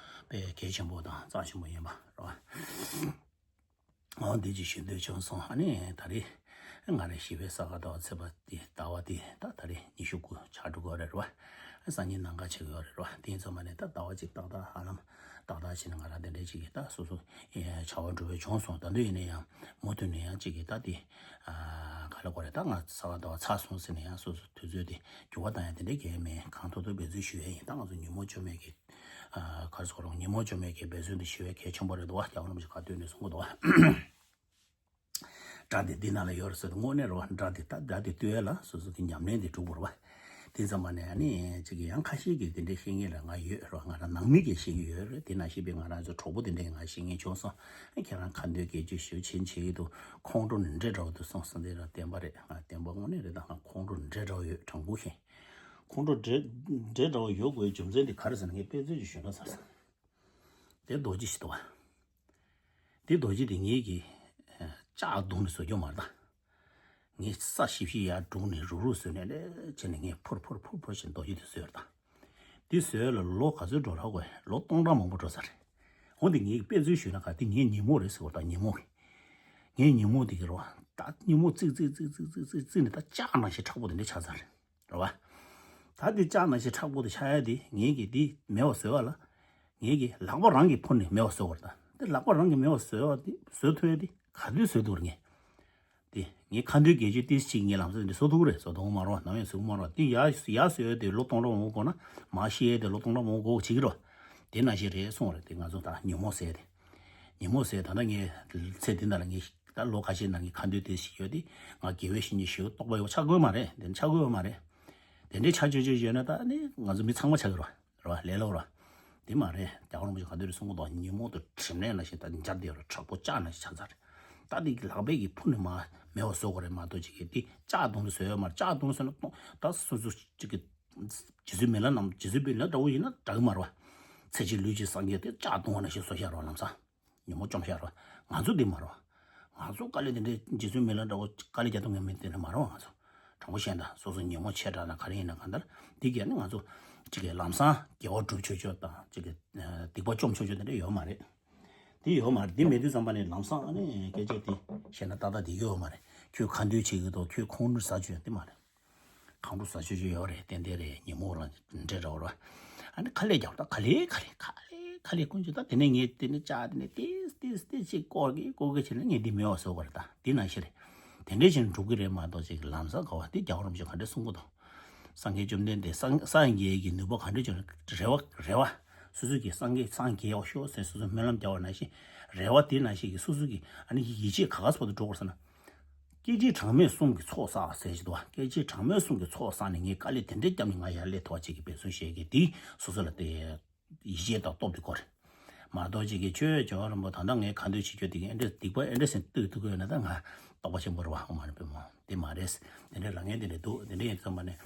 དཔེ་གལ་ཆེན་པོ་དང་རྩ་ཆེན་པོ་ཡིན་པ་རེད་བ། འོ་འདི་ཅིག་ཞུ་འདོད་བྱུང་སོང་། ཨ་ནི་ད་རེས་ང་རང་ཞི་བའི་ས་ག་ཟླ་བ་ཚེས་པ་དེ་ཟླ་བ་དེ་ད་ད་རེས་ཉི་ཤུ་དགུ་ཆགས་འགྲོ་གི་རེད་བ། སང་ཉིན་གནམ་གང་ཆགས་ཀྱི་ཡོད་རེད་བ། དེ་ཡིན་ཙང་མ་ནས་ད་ཟླ་བ་གཅིག་ཏག་ཏག་ཧ་ལམ་ཏག་ཏག་བྱས་ནས་ང་རང་དེ་འདྲའི་ཅིག་གིས་ད་སོ་སོ་ཨེ་བྱ་བ་འགྲུབ་པ་བྱུང་སོང་། ད་དུང་ཡིན་ན་ཡང་མུ་མཐུད་ནས་ཡང་ཅིག་གིས་ད་དེ་ཨ་ག་ལ་གོ་རེད། ད་ང་ས་ག་ཟླ་བ་ཚར་སོང་ཟེར་ནས་ཡང་སོ་སོ་དུས་ཚོད་དེ་འགྱུར་བ་བཏང་ཡ་དེ་འདྲའི་གལ་མེད། གང་ཐུབ་ཐུབ་འབད་བརྩོན་ཞུ་ཡ་ཡིན། ད་ང་ཚོ་ཉོན་མོངས་བཅོམ་མེད་ཀྱི་ ཨ་ག་རེ་ཟེར་དགོས་རེད། ཉོན་མོངས་བཅོམ་པའི་གི་འབད་བརྩོན་དེ་ཞེ་བའི་གལ་ཆེན་པོ་རེད་འདུག་བ། རྒྱལ་བ་རིན་པོ་ཆེ་ག་དུས་ནས་གསུང་གི་འདུག་བ། སྒྲ་དེ་འདི་ནང་ལ་ཡོད་རེད་ཟེར་དུས་དངོས་གནས་རེད་བ། སྒྲ་དེ་ད་སྒྲ་དེ་ལྟོས་ཡ་ལ་སོ་སོ་གི་ཉམས་ལེན་དེ་འགྲུབ་དགོས་རེད་བ། དེ་ཙམ་པ་ནས་ཨ་ནི་ཅིག་ཡང་ཁ་ཤས་ཀྱིས་དེ་འདྲའི་བཤད་མཁན་ལ་ང་ཡོད་རེད་བ། ང་རང་ནང་མི་གིས་བཤད་ཀྱི་ཡོད་རེད། དེ་ནང་བཞིན་པའི་ང་རང་ཚོ་གྲོགས་པོ་དེ་འདྲས་ང་བཤད་མཁན་བྱུང་སོང་། ཁྱེད་རང་ཁ་འདོན་སྐད་ཆ་ཞུ་བྱེད་བྱེད་ཀྱི་འདུག་ཁོང་ཁྲོ་འདྲེ་འདྲ་བོ་འདུག་སོང་ཟེར་འདི་ར་བདེན་པ་རེད། ང་བདེན་པ་དངོས་གནས་རེད། ད་ང་ཁོང་ཁྲོ་འདྲེ་འདྲ་བོ་ཡོད། དྲང་པོ་བཤད། ཁོང་ཁྲོ་འདྲེ་འདྲེ་འདྲ་བོ་ཡོད་དགོས་རྒྱུ་མཚན་དེ་ག་རེ་ཟེར་ན་ངས་དཔེ་མཚོན་ཅིག་ཞུས་ན་ཚར་སོང་། དེ་རྡོ་རྗེ་ཞིག་འདུག་བ། དེ་རྡོ་རྗེ་དེ་ངེད་ཀྱིས་ཨ་ལྕགས་བརྡུངས་ནས་བཟོ་རྒྱུ་མ་རེད་ད། ངས་ས་ཞིབ་ཞིབ་ཡར་བསྒྲུགས་ནས་རུག་རུག་བཟོས་ནས་ལས་བྱས་ནས་ངས་ཕུར་ཕུར་ཕུར་ཕུར་བྱས་རྡོ་རྗེ་དེ་བཟོས་རེད་ད། དེ་བཟོས་ལ་ལོ་ག་ཚོད་འགྲོ་རག་གོ། ལོ་སྟོང་ཕྲག་མང་པོ་འགྲོ་ས་རེད། འོ་དེ་ངས་དཔེ་མཚོན་ཞུས་ན་ག་དེ་ངའི་ཉིན་མོ་རེད་ཟེར་བ་ད། ཉིན་མོ། ངའི་ཉིན་མོ་དེ་གི་རོ། ད་ཉིན་མོ་ཙིག་ཙིག་ཙིག་ཙིག་ཙིག་ཙིག་ཙིག་ནས་ད་ལྕགས་ནང་བཞིན་མཁྲེགས་པོ་དེ་འདྲ་ཆགས་ཚར་རེད། རེད་བ། ད་དེ་ལྕགས་ནང་བཞིན་མཁྲེགས་པོ་དེ་ཆགས་ཡ་དེ་ངེད་ཀྱིས་དེ་མེད་པ་བཟོ་བ་ལ། ངེད་ཀྱིས་ལག་པ་རང་གིས་འཕུར་ནས་མེད་པ་བཟོ་བར་ད། དེ་ལག་པ་རང་གིས་མེད་པ་བཟོ་བ་དེ་བཟོ་ཐུབ་ཡ་དེ་ག་དུས་བཟོ་ཐུབ་རེད་ངས། དེ་ངས་ཁ་འདོན་སྐད་ཆ་ཏིས་གཅིག་ངས་ལམ་སང་འདི་བཟོ་ཐུབ་རེད། བཟོ་ཐུབ་མ་རེད་བ། ནམ་ཡང་བཟོ་གི་མ་རེད་བ། དེ་ཡ་ཡ་བཟོ་ཡ་དེ་ལོ་སྟོང་ཕྲག་མང་པོ་འགོར་ན་མ་ཤེས་ཡ་དེ་ལོ་སྟོང་ཕྲག་མང་པོ་འགོར་བྱེད་ཀྱི་རེད་བ། དེ་ནང་བཞིན་རེད་གསུངས་རེད། དེ་ང་ཚོ་ད་ཉོན་མོངས་ཟེར་དེ། ཉོན་མོངས་ཟེར་ད་ལྟ་ངས་ཚེ་འདི་འདྲ་ལ་ངས་ད་ལོ་ཁ་ཤས་ནང་ངས་ཁ་འདོན་དེ་ཞིག་ཡོད་དེ། ང་དགེ་བའི་བཤེས་གཉེན་ཞིག་རྟོགས་པ་ཡོད་ཆགས་དགོས་མ་རེད། དེ་ཆགས་དགོས་མ་རེད། དེ་འདྲའི་ཆགས་ཆོད་ཆོད་ཡོད་ན་ད་ནི་ང་ཚོ་མི་ཚང་མ་ཆགས་ཀྱི་རེད་བ། རེད་བ། ལས་སླ་པོ་རེད་བ། དེ་མ་རེད། རྒྱལ་བ་རིན་པོ་ཆེ་ག་དུས་རེད་གསུང་གི་འདུག་ཉོན་མོངས་དང་དྲིམ་ལན་ལ་ཞེན་ད་འཇར་དེ་ར་མཁྲེགས་པོ་ལྕགས་ནང་བཞིན་ཆགས་ཚར་རེད། ད་དེ་གི་ལག་པས་ཀྱི་ཕུ་ནས་མ་མེད་པ་བཟོ་དགོས་རེད་མ་གཏོགས་ཅིག་གི་དེ་ལྕགས་བརྡུངས་ནས་བཟོ་ཡོད་མ་རེད། ལྕགས་བརྡུངས་ཟེར་ན་ད་སོ་སོ་ཅིག་གི་རྗེ་བཙུན་མི་ལ་རྣམས། རྗེ་བཙུན་མི་ལ་འདྲ་བོ་ཡིན་ན་འདྲ་གི་མ་རེད་བ། ཚེ་གཅིག་ལུས་གཅིག་སངས་རྒྱས་དེ་ལྕགས་བརྡུངས་པ་ནང་བཞིན་བཟོ་བཞག་རོགས་ལམ་སང་། ཉོན་མོངས་བཅོམ་བཞག་རོགས། ང་ཚོ་འདི་མ་རེད་བ། ང་ཚོ་དཀའ་ལས་དེ་འདྲའི་རྗེ་བཙུན་མི་ལ་འདྲ་བོ་དཀའ་ལས་རྒྱག་ཐུབ་མཁན་མི་དེ་འདྲ་མ་རེད་བ། ང་ཚོ་དྲང་པོ་བཤད་ན་སོ་སོ་ཉོན་མོངས་ཆེ་དྲགས་ན་ག་རེ་ཡིན་ན་གང་ལྟར་འདི་གས་ནི་ང་ཚོ་གཅིག་གི་ལམ་སང་དགེ་བ་སྒྲུབ་ཆོག་ཆོག་དང་གཅིག་གི་སྡིག་པ་བཅོམ་ཆོག་ཆོག་དེ་འདྲ་ཡོད་མ་རེད། འདི་ཡོད་མ་རེད། འདི་མེད་དུས་ཙམ་པ་ནས་ལམ་སང་ཨ་ནི་སྐད་ཆ་དེ་བཤད་ན་ཏག་ཏག་འདི་ཡོད་མ་རེད། ཁྱོད་ཁ་འདོན་བྱེད་ཀྱི་འདུག་ཁྱོད་ཁོང་ཁྲོ་ཟ་བཅུག་ཡ་འདི་མ་རེད། ཁོང་ཁྲོ་ཟ་ཆོག་ཆོག་ཡོད་རེད། ཏན་ཏན་རེད། ཉིན་མོ་རང་འདྲེ་འདྲ་བོ་ར། ཨ་ནི་ཁ་ལས་རྒྱག་ད་ག་ལེ་ག་ལེ་ག་ལེ་ག་ལེ་ཀུན་སྤྱོད་ད་དེ་ནས་ངས་དེ་ནས་ལྕགས་དེ་ནས་ཏིས་ཏིས་ཏིས་ཅིག་བསྐོར་གི་བསྐོར་གི་བྱས་ནས་ངས་འདི་མེད་པ་བཟོ་དགོས་རེད། ད་འདི་ནང་བཞིན་རེད། དེ་འདྲས་བྱས་ནས་འགྲུབ་གི་རེད་མ་གཏོགས་ཅིག་ལམ་སང་ག་བ་འདི་རྒྱལ་བ་རིན་པོ་ཆེ་ག་འདྲས་གསུང་གི་འདུག་སངས་རྒྱས་བཅོམ་ལྡན་འདས་སངས་སངས་རྒྱས་ཀྱི་ནུས་པ་ག་འདྲས་བྱུང་རེ་བ་རེ་བ། སོ་སོ་གིས་སངས་རྒྱས་སངས་རྒྱས་ཤོག་ཟེར་སོ་སོ་སྨོན་ལམ་རྒྱག་པ་ནང་བཞིན་རེ་བ་དེ་ནང་བཞིན་གྱི་སོ་སོ་གིས་ཨ་ནི་ཡིད་ཆེས་ག་ག་སོ་དུ་འགྲོ་དགོས་ཟེར་ན། སྐད་ཅིག་གྲངས་མེད་གསུམ་གྱི་ཚོགས་བསགས་ཟེར་གྱི་འདུག་བ། སྐད་ཅིག་གྲངས་མེད་གསུམ་གྱི་ཚོགས་བསགས་ནས་ངས་དཀའ་ལས་དེ་འདྲས་བརྒྱབ་ནས་ང་ཡར་སླེབས་ཐུབ་པ་ཅིག་གི་འབད་བརྩོན་བྱེད་ཀྱི་དེ་སོ་སོ་ལ་དེ་ཡིད་ཆེས་དང་སྟོབས་དེ་དགོས་རེད། མ་གཏོགས་ཅིག་གིས་ཁྱོད་རྒྱལ་བ་རིན་པོ་ད་ལྟ་ངས་ཁ་འདོན་བྱེད་རྒྱུ་དེ་གི་ཨེ་འདྲས་སྡིག་པ་ཨེ་འདྲས་སེམས་སྡུག་སྡུག་ཡོད་ན་ད་ང་རྟོགས་པ་ཆེན་པོ་རེད་བ། ཨོ་མ་ནི་པའི་མོ་དེ་མ་རེད། དེ་འདྲས་ལ་ངས་དེ་འདྲས་འདུག་དེ་འདྲས་ཡིན་ཙམ་པ་ནས།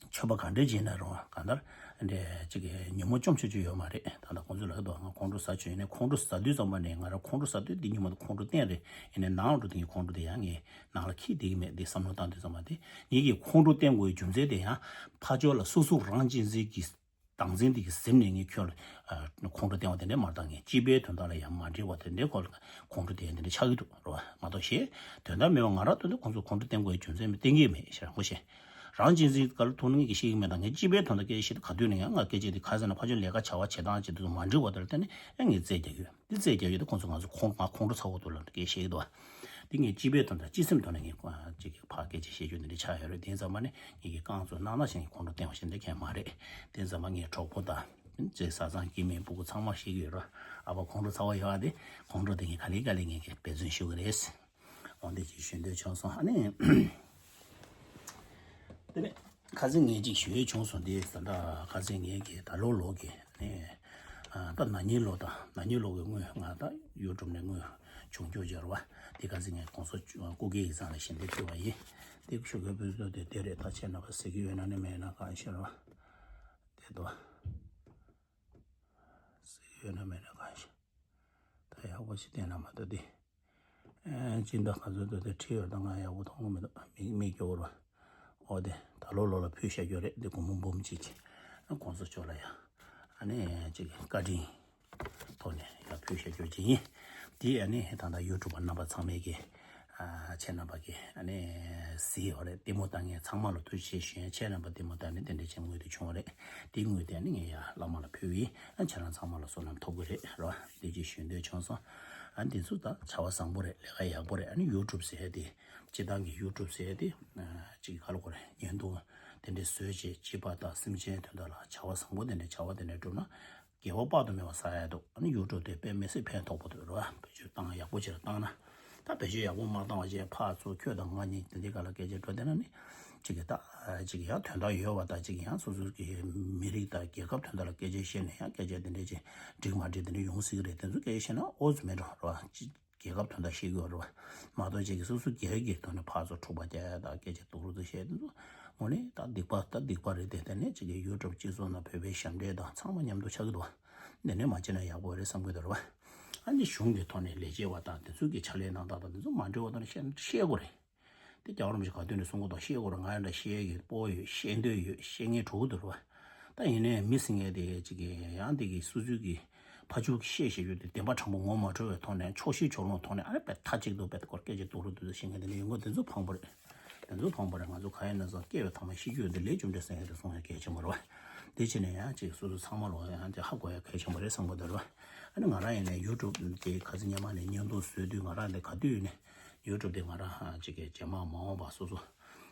མཆོད་པ་གང་འདྲ་བྱས་ན་རུང་གང་ལྟར་འདྲ་ཅིག་གི་ཉོན་མོངས་བཅོམ་ཆོག་ཆོག་ཡོད་མ་རེད། ད་ལྟ་ཁོང་ཚོ་ལ་ཡོད་དོ། ང་ཁོང་ཁྲོ་ཟ་ཆོག་ཡིན་ནའི་ཁོང་ཁྲོ་ཟ་དུས་ཙམ་པ་ནས་ང་རང་ཁོང་ཁྲོ་ཟ་དུས་འདི་ཉིན་མོ་དུ་ཁོང་ཁྲོ་བསྟན་རེད། ཡིན་ནའི་ནང་ལ་འགྲོ་དུས་ངས་ཁོང་ཁྲོ་དེ་ཡང་ངས་ནང་ལ་འཁྱེར་བསྡད་ཀྱི་མེད། འདི་བསམ་བློ་བཏང་དུས་ཙམ་པ་དེ་ངེད་ཀྱིས་ཁོང་ཁྲོ་བསྟན་དགོས་རྒྱུ་མཚན་དེ་ཡང་ཕར་ཕྱོགས་ལ་སོ་སོ་རང་གཅེས་འཛིན་གྱི་བདག་འཛིན་དེ་གི་ཟིན་ནས་ངས་ཁྱོད་ལ་ཁོང་ཁྲོ་བསྟན་པ་དེ་འདྲ་མ་རེད། ད་ངས་སྤྱི་པའི་དོན་དག་ལ་ཡང་མ་འགྲིག་པ་དེ་འདྲའི་སྐོར་ལ་ཁོང་ཁྲོ་དེ་འདི་འདྲ་ཆགས་ཀྱི་འདུག་རོ། མ་གཏོགས་ཞེས་དོན་དག་མེད་པ་ང་རང་དོན་དུ་ཁོང་ཚོ་ཁོང་ཁྲོ་བསྟན་དགོས་ཡའི་རྒྱུ་མཚན་མེད། བསྟན་གྱི་མེད་ཞེས་རང་མགོ་ཤེས། རང་གཅེས་འཛིན་ག་ལ་ཐུག་ན་ངས་ཀྱི་ཤེས་ཀྱི་མེད། ད་ངས་སྤྱི་པའི་དོན་དག་སྐད་ཆ་བཤད་དུས་ག་དུས་ནས་ཡང་ང་སྐད་ཆ་འདི་ག་ཟེར་ན་ཕ་ཆོས་ལས་ཀ་བྱ་བ་བྱེད་སྟངས་བྱེད་དུས་མ་འགྲིག་པ་དེ་ལ་བརྟེན་ནས་ཡང་ངས་རྩོད་རྒྱག་གི་ཡོད། འདི་རྩོད་རྒྱག་ཡོད་དུས་ཁོང་ཚོ་ང་ཚོ་ཁོང་ང་ཁོང་ཁྲོ་ཚ་བོ་འདུག་ལབ་སྐད་བཤད་ཀྱི་འདུག་བ། འདི་ངས་སྤྱི་པའི་དོན་དག་སྤྱི་སེམས་ཐོག་ནས་ངས་ཅིག་ཕར་སྐད་ཆ་བཤད་རྒྱུ་འདི་འདྲ་ཆགས་ཡོད་རེད། དེ་ཙམ་པ་ནས་ངས་ཀྱི་རྐང་བཙུགས་གནང་ན་ཞེས་ཁོང་ཁྲོ་བསྟན་པ་ཞིག་འདི་གས་མ་རེད། དེ་ཙམ་པ་ངས་གྲོགས་པོ་དང་ཅིག་བཟའ་ཚང་སྐྱེ་དམན་སྤུ་གུ་ཚང་མ་ཤེས་ཀྱི་ཡོད་རེད། ཨ་ཕ་ཁོང་ཁྲོ་ཚ་བོ་ཡོད་ཨ། དེ་ཁོང་ཁྲོ་དེ་ངས་ག་ལེ་ག་ལེ་ངས་ཀྱི་འབད་བརྩོན་ཞུ་གི་རེད། འོ་འདི་ཅིག་ཞུ་འདོད་བྱུང་སོང་། ཨ་ནི། དེ་ནས་ཁ་སང་ངས་ཅིག་ཞུ་ཡས་བྱུང་སོང་། དེ་ད་ལྟ་ཁ་སང་ངས་ཀྱི་ད་ལོ་ལོ་གི་ནས་ད་ན་ནིང་ལོ་དང་ན་ནིང་ལོ་གི་དངུལ་ང་ད་ཡུ་ཊུབ་ནས་དངུལ་བྱུང་རྒྱུ་སྦྱར་བ་དེ་ཁ་སང་ངས་གོང་ས་སྐུ་སྒེར་ཡིག་ཚང་ལ་ཞལ་འདེབས་ཞུས་པ་ཡིན། དེ་ཞུ་དགོས་པའི་བཟོ་དེ་དེ་རེད། ད་ཁྱེད་རྣམ་པ་གཟིགས་ཀྱི་ཡོད་ན་ནི་མེད་ན་གང་ཤེས་རེད་བ། དེ་དོ། གཟིགས་ཀྱི་ཡོད་ན་མེད་ན་གང་ཤེས། ད་ཡག་པོ་ཞིག་བསྟན་ན་མ་གཏོགས་དེ། ཨེ་སྦྱིན་བདག་ག་ཚོད་འདུག་དེ་ཁྲིད་ཡོད་ད་ང་ཡག་པོ་མཐོང་གི་མི་འདུག་མིག་མིག་སྐྱོ་བོར་བ། འོ་དེ་ད་ལོ་ལོ་ལ་ཕུལ་བཞག་རྒྱུ་རེད། དེ་སྒོར་མོ་འབུམ་གཅིག་ཅིག་གོང་ས་མཆོག་ལ་ཡ། ཨ་ནི་ཅིག་བཀའ་དྲིན་ཐོག་ནས་ཡ་ཕུལ་བཞག་རྒྱུ་ཅིག་ཡིན། དེ་ཨ་ནི་ད་ལྟ་ཡུ་ཊུབ་པ་རྣམ་པ་ཚང་མས་ཀྱི་ཨ་ཁྱེད་རྣམ་པ་གི་ཨ་ནི་གཟིགས་ཡོད་རེད། ལྟད་མོ་ལྟ་མཁན་ཚང་མ་ལ་ཐུགས་རྗེ་ཆེ་ཞུ་ཡ། ཁྱེད་རྣམ་པ་ལྟད་མོ་ལྟ་ནས་དེ་འདྲ་ཅིག་དངུལ་དེ་བྱུང་བ་རེད། དེ་དངུལ་དེ་ཨ་ནི་ངས་ཡ་བླ་མ་ལ་ཕུལ་བ་ཡིན། ཨ་ཁྱེད་རང་ཚང་མ་ལ་བསོད་ནམས་ཐོབ་གི་རེད་རོ། དེ་ཅིག་ཞུ་འདོད་བྱུང་སོང་། ཨ་འདི་ཚོ་ད་བྱ་བ་བཟང་པོ་རེད། ལས་ཀ་ཡག་པོ་རེད། ཨ་ནི་ཡུ་ཊུབ་ཟེར་དེ་སྤྱི་བཏང་གི་ཡུ་ཊུབ་ཟེར་དེ་ཅིག་ག་ལ་གོ་རེད། བརྙན་ཐུང་དེ་འདྲས་བཟོས་བྱས་སྤྱི་པ་དང་སེམས་ཅན་དོན་དག་ལ་བྱ་བ་བཟང་པོ་དེ་འདྲས་བྱ་བ་དེ་འདྲས་བསྒྲུབས་ན་ འགྱེལ་བ་དཔག་ཏུ་མེད་པ་ཟ་ཡ་འདུག་ཨ་ནི་ཡུ་ཊུབ་དེ་དཔེ་མི་སྲིད་ཕན་ཐོགས་པོ་འདུག་རེད་བ། བེད་སྤྱོད་བཏང་ཡག་པོ་ཅིག་ལ་བཏང་ན། ད་བེད་སྤྱོད་ཡག་པོ་མ་བཏང་བ་བྱས་ཕར་ཚུར་ཁྱོད་དང་ང་གཉིས་དེ་འདྲའི་སྒང་ལ་སྐད་ཆ་འགྲོ་བསྡད་ན་ནི། ཅིག་གི་ད་ཅིག་ཡང་དོན་དག་ཡོད་བ་དང་ཅིག་ཡང་སོ་སོ་གི་མི་རིགས་དང་རྒྱལ་ཁབ་དོན་དག་ལ་སྐད་ཆ་བཤད་ནས་ཡང་སྐད་ཆ་དེ་འདྲའི་ཅིག་འགྲིག་མ་འགྲིག་དེ་འདྲ་ཡོང་སྲིད་ཀྱི་རེད། དེ་ཚོ་སྐད་ཆ་བཤད་ན་ཨོ་ཙི་མེད་འགྲོ་རེད་བ། ཅིག་རྒྱལ་ཁབ་དོན་དག་བཤད་ཀྱི་ཡོད་རེད་བ། མ་གཏོགས་ཅིག་གི་སོ་སོ་སྒེར་གྱི་ཐོག་ནས་ཕར་ཚུར་འཁྲུག་པ་རྒྱག་ཡ་དང་སྐད་ཆ་སྡུག་རུ་དུ་བཤད་དེ་ཚོ་དངོས་གནས་ད་སྡིག་པ་ད་སྡིག་པ་རེད་དེ། དེ་ནས་ཅིག་གི་ཡུ་ཊུབ་སྤྱི་ཚོགས་ནང་བོད་པའི་ཞབས་འདྲེན་དང་ཚང་མ་མཉམ་དུ་ཆགས་ཀྱི་འདུག་བ། འདི་ནས་མ་བྱས་ན་ཡག་པོ་རེད་བསམ་གྱི་འདུག་རེད་བ། ཨ་ནི་གཞུང་གི་ཐོག་ནས་ལས་བྱེད་པ་དང་དེ་ཚོ་གི་ཕྱག་ལས་གནང་སྟངས་དང་དེ་ཚོ་མ་འགྲིག་པ་དང་བཤད་བཤད་དགོས་རེད། དེ་རྒྱལ་བ་རིན་པོ་ཆེ་ག་དུས་ནས་གསུང་གི་འདུག་བཤད་དགོས་རེད། ང་ཡང་འདྲ་བཤད་ཀྱི་སྤོབས་ཡོད། བཤད་འདོད་ཡོད། བཤད་ངེས་འགྲོ་གི་འདུག་རེད་བ། ད་ཡིན་ནའི་མི་ཟེར་མཁན་དེ་ཅིག་གི་ཡང་དེ་གི་སོ་སོའི་གི་ཕ་ཕྱུགས་ཀྱི་བཤད་བཤད་རྒྱུ་དེ་བདེན་པ་དྲང་པོ་ངོ་མ་འཕྲོད་པའི་ཐོག་ནས་ཕྱོགས་ཞེན་ཕྱོགས་ལྷུང་ཐོག་ནས་ཨ་རེ་པད་མཐའ་གཅིག་ཏུ་པད་སྐོར་སྐད་ཆ་སྡུག་རུ་སྡུག་རུ་བཤད་མཁན་དེ་འདྲ་ཡོང་གི་འདུག་དེ་ཚོ་ཕངས་པོ་རེད། དེ་ཚོ་ཕངས་པོ་རེད། ང་ཚོ་ག་ཡིན་ན་ཚོ་སྐྱེ་བའི་ཐོག་མ་ཤི་རྒྱུ་དེ་ལས་རྒྱུ་འབྲས་ཟེར་མཁན་དེ་གསུང་ཡ་གལ་ཆེན་པོ་རེད་བ། དེ་བྱས་ནས་ཡང་ཅིག་སོ་སོ་ཚང་མ་ལོ་ཡང་ཅིག་ཧ་གོ་ཡ་གལ་ཆེན་པོ་རེད་བསམ་གི་འདུག་རེད་བ། ཨ་ནི་ང་རང་ཡིན་ནའི་ཡུ་ཊུབ་དེ་ག་ཚོད་སྔོན་མ་ནས་བརྙན་ཐུང་བཟོས་དུས་ང་རང་དེ་ག་དུས་ནས་ཡུ་ཊུབ་དེ་ང་རང་ཅིག་གི་རྗེས་མ་མ་འོངས་པ་སོ་སོ་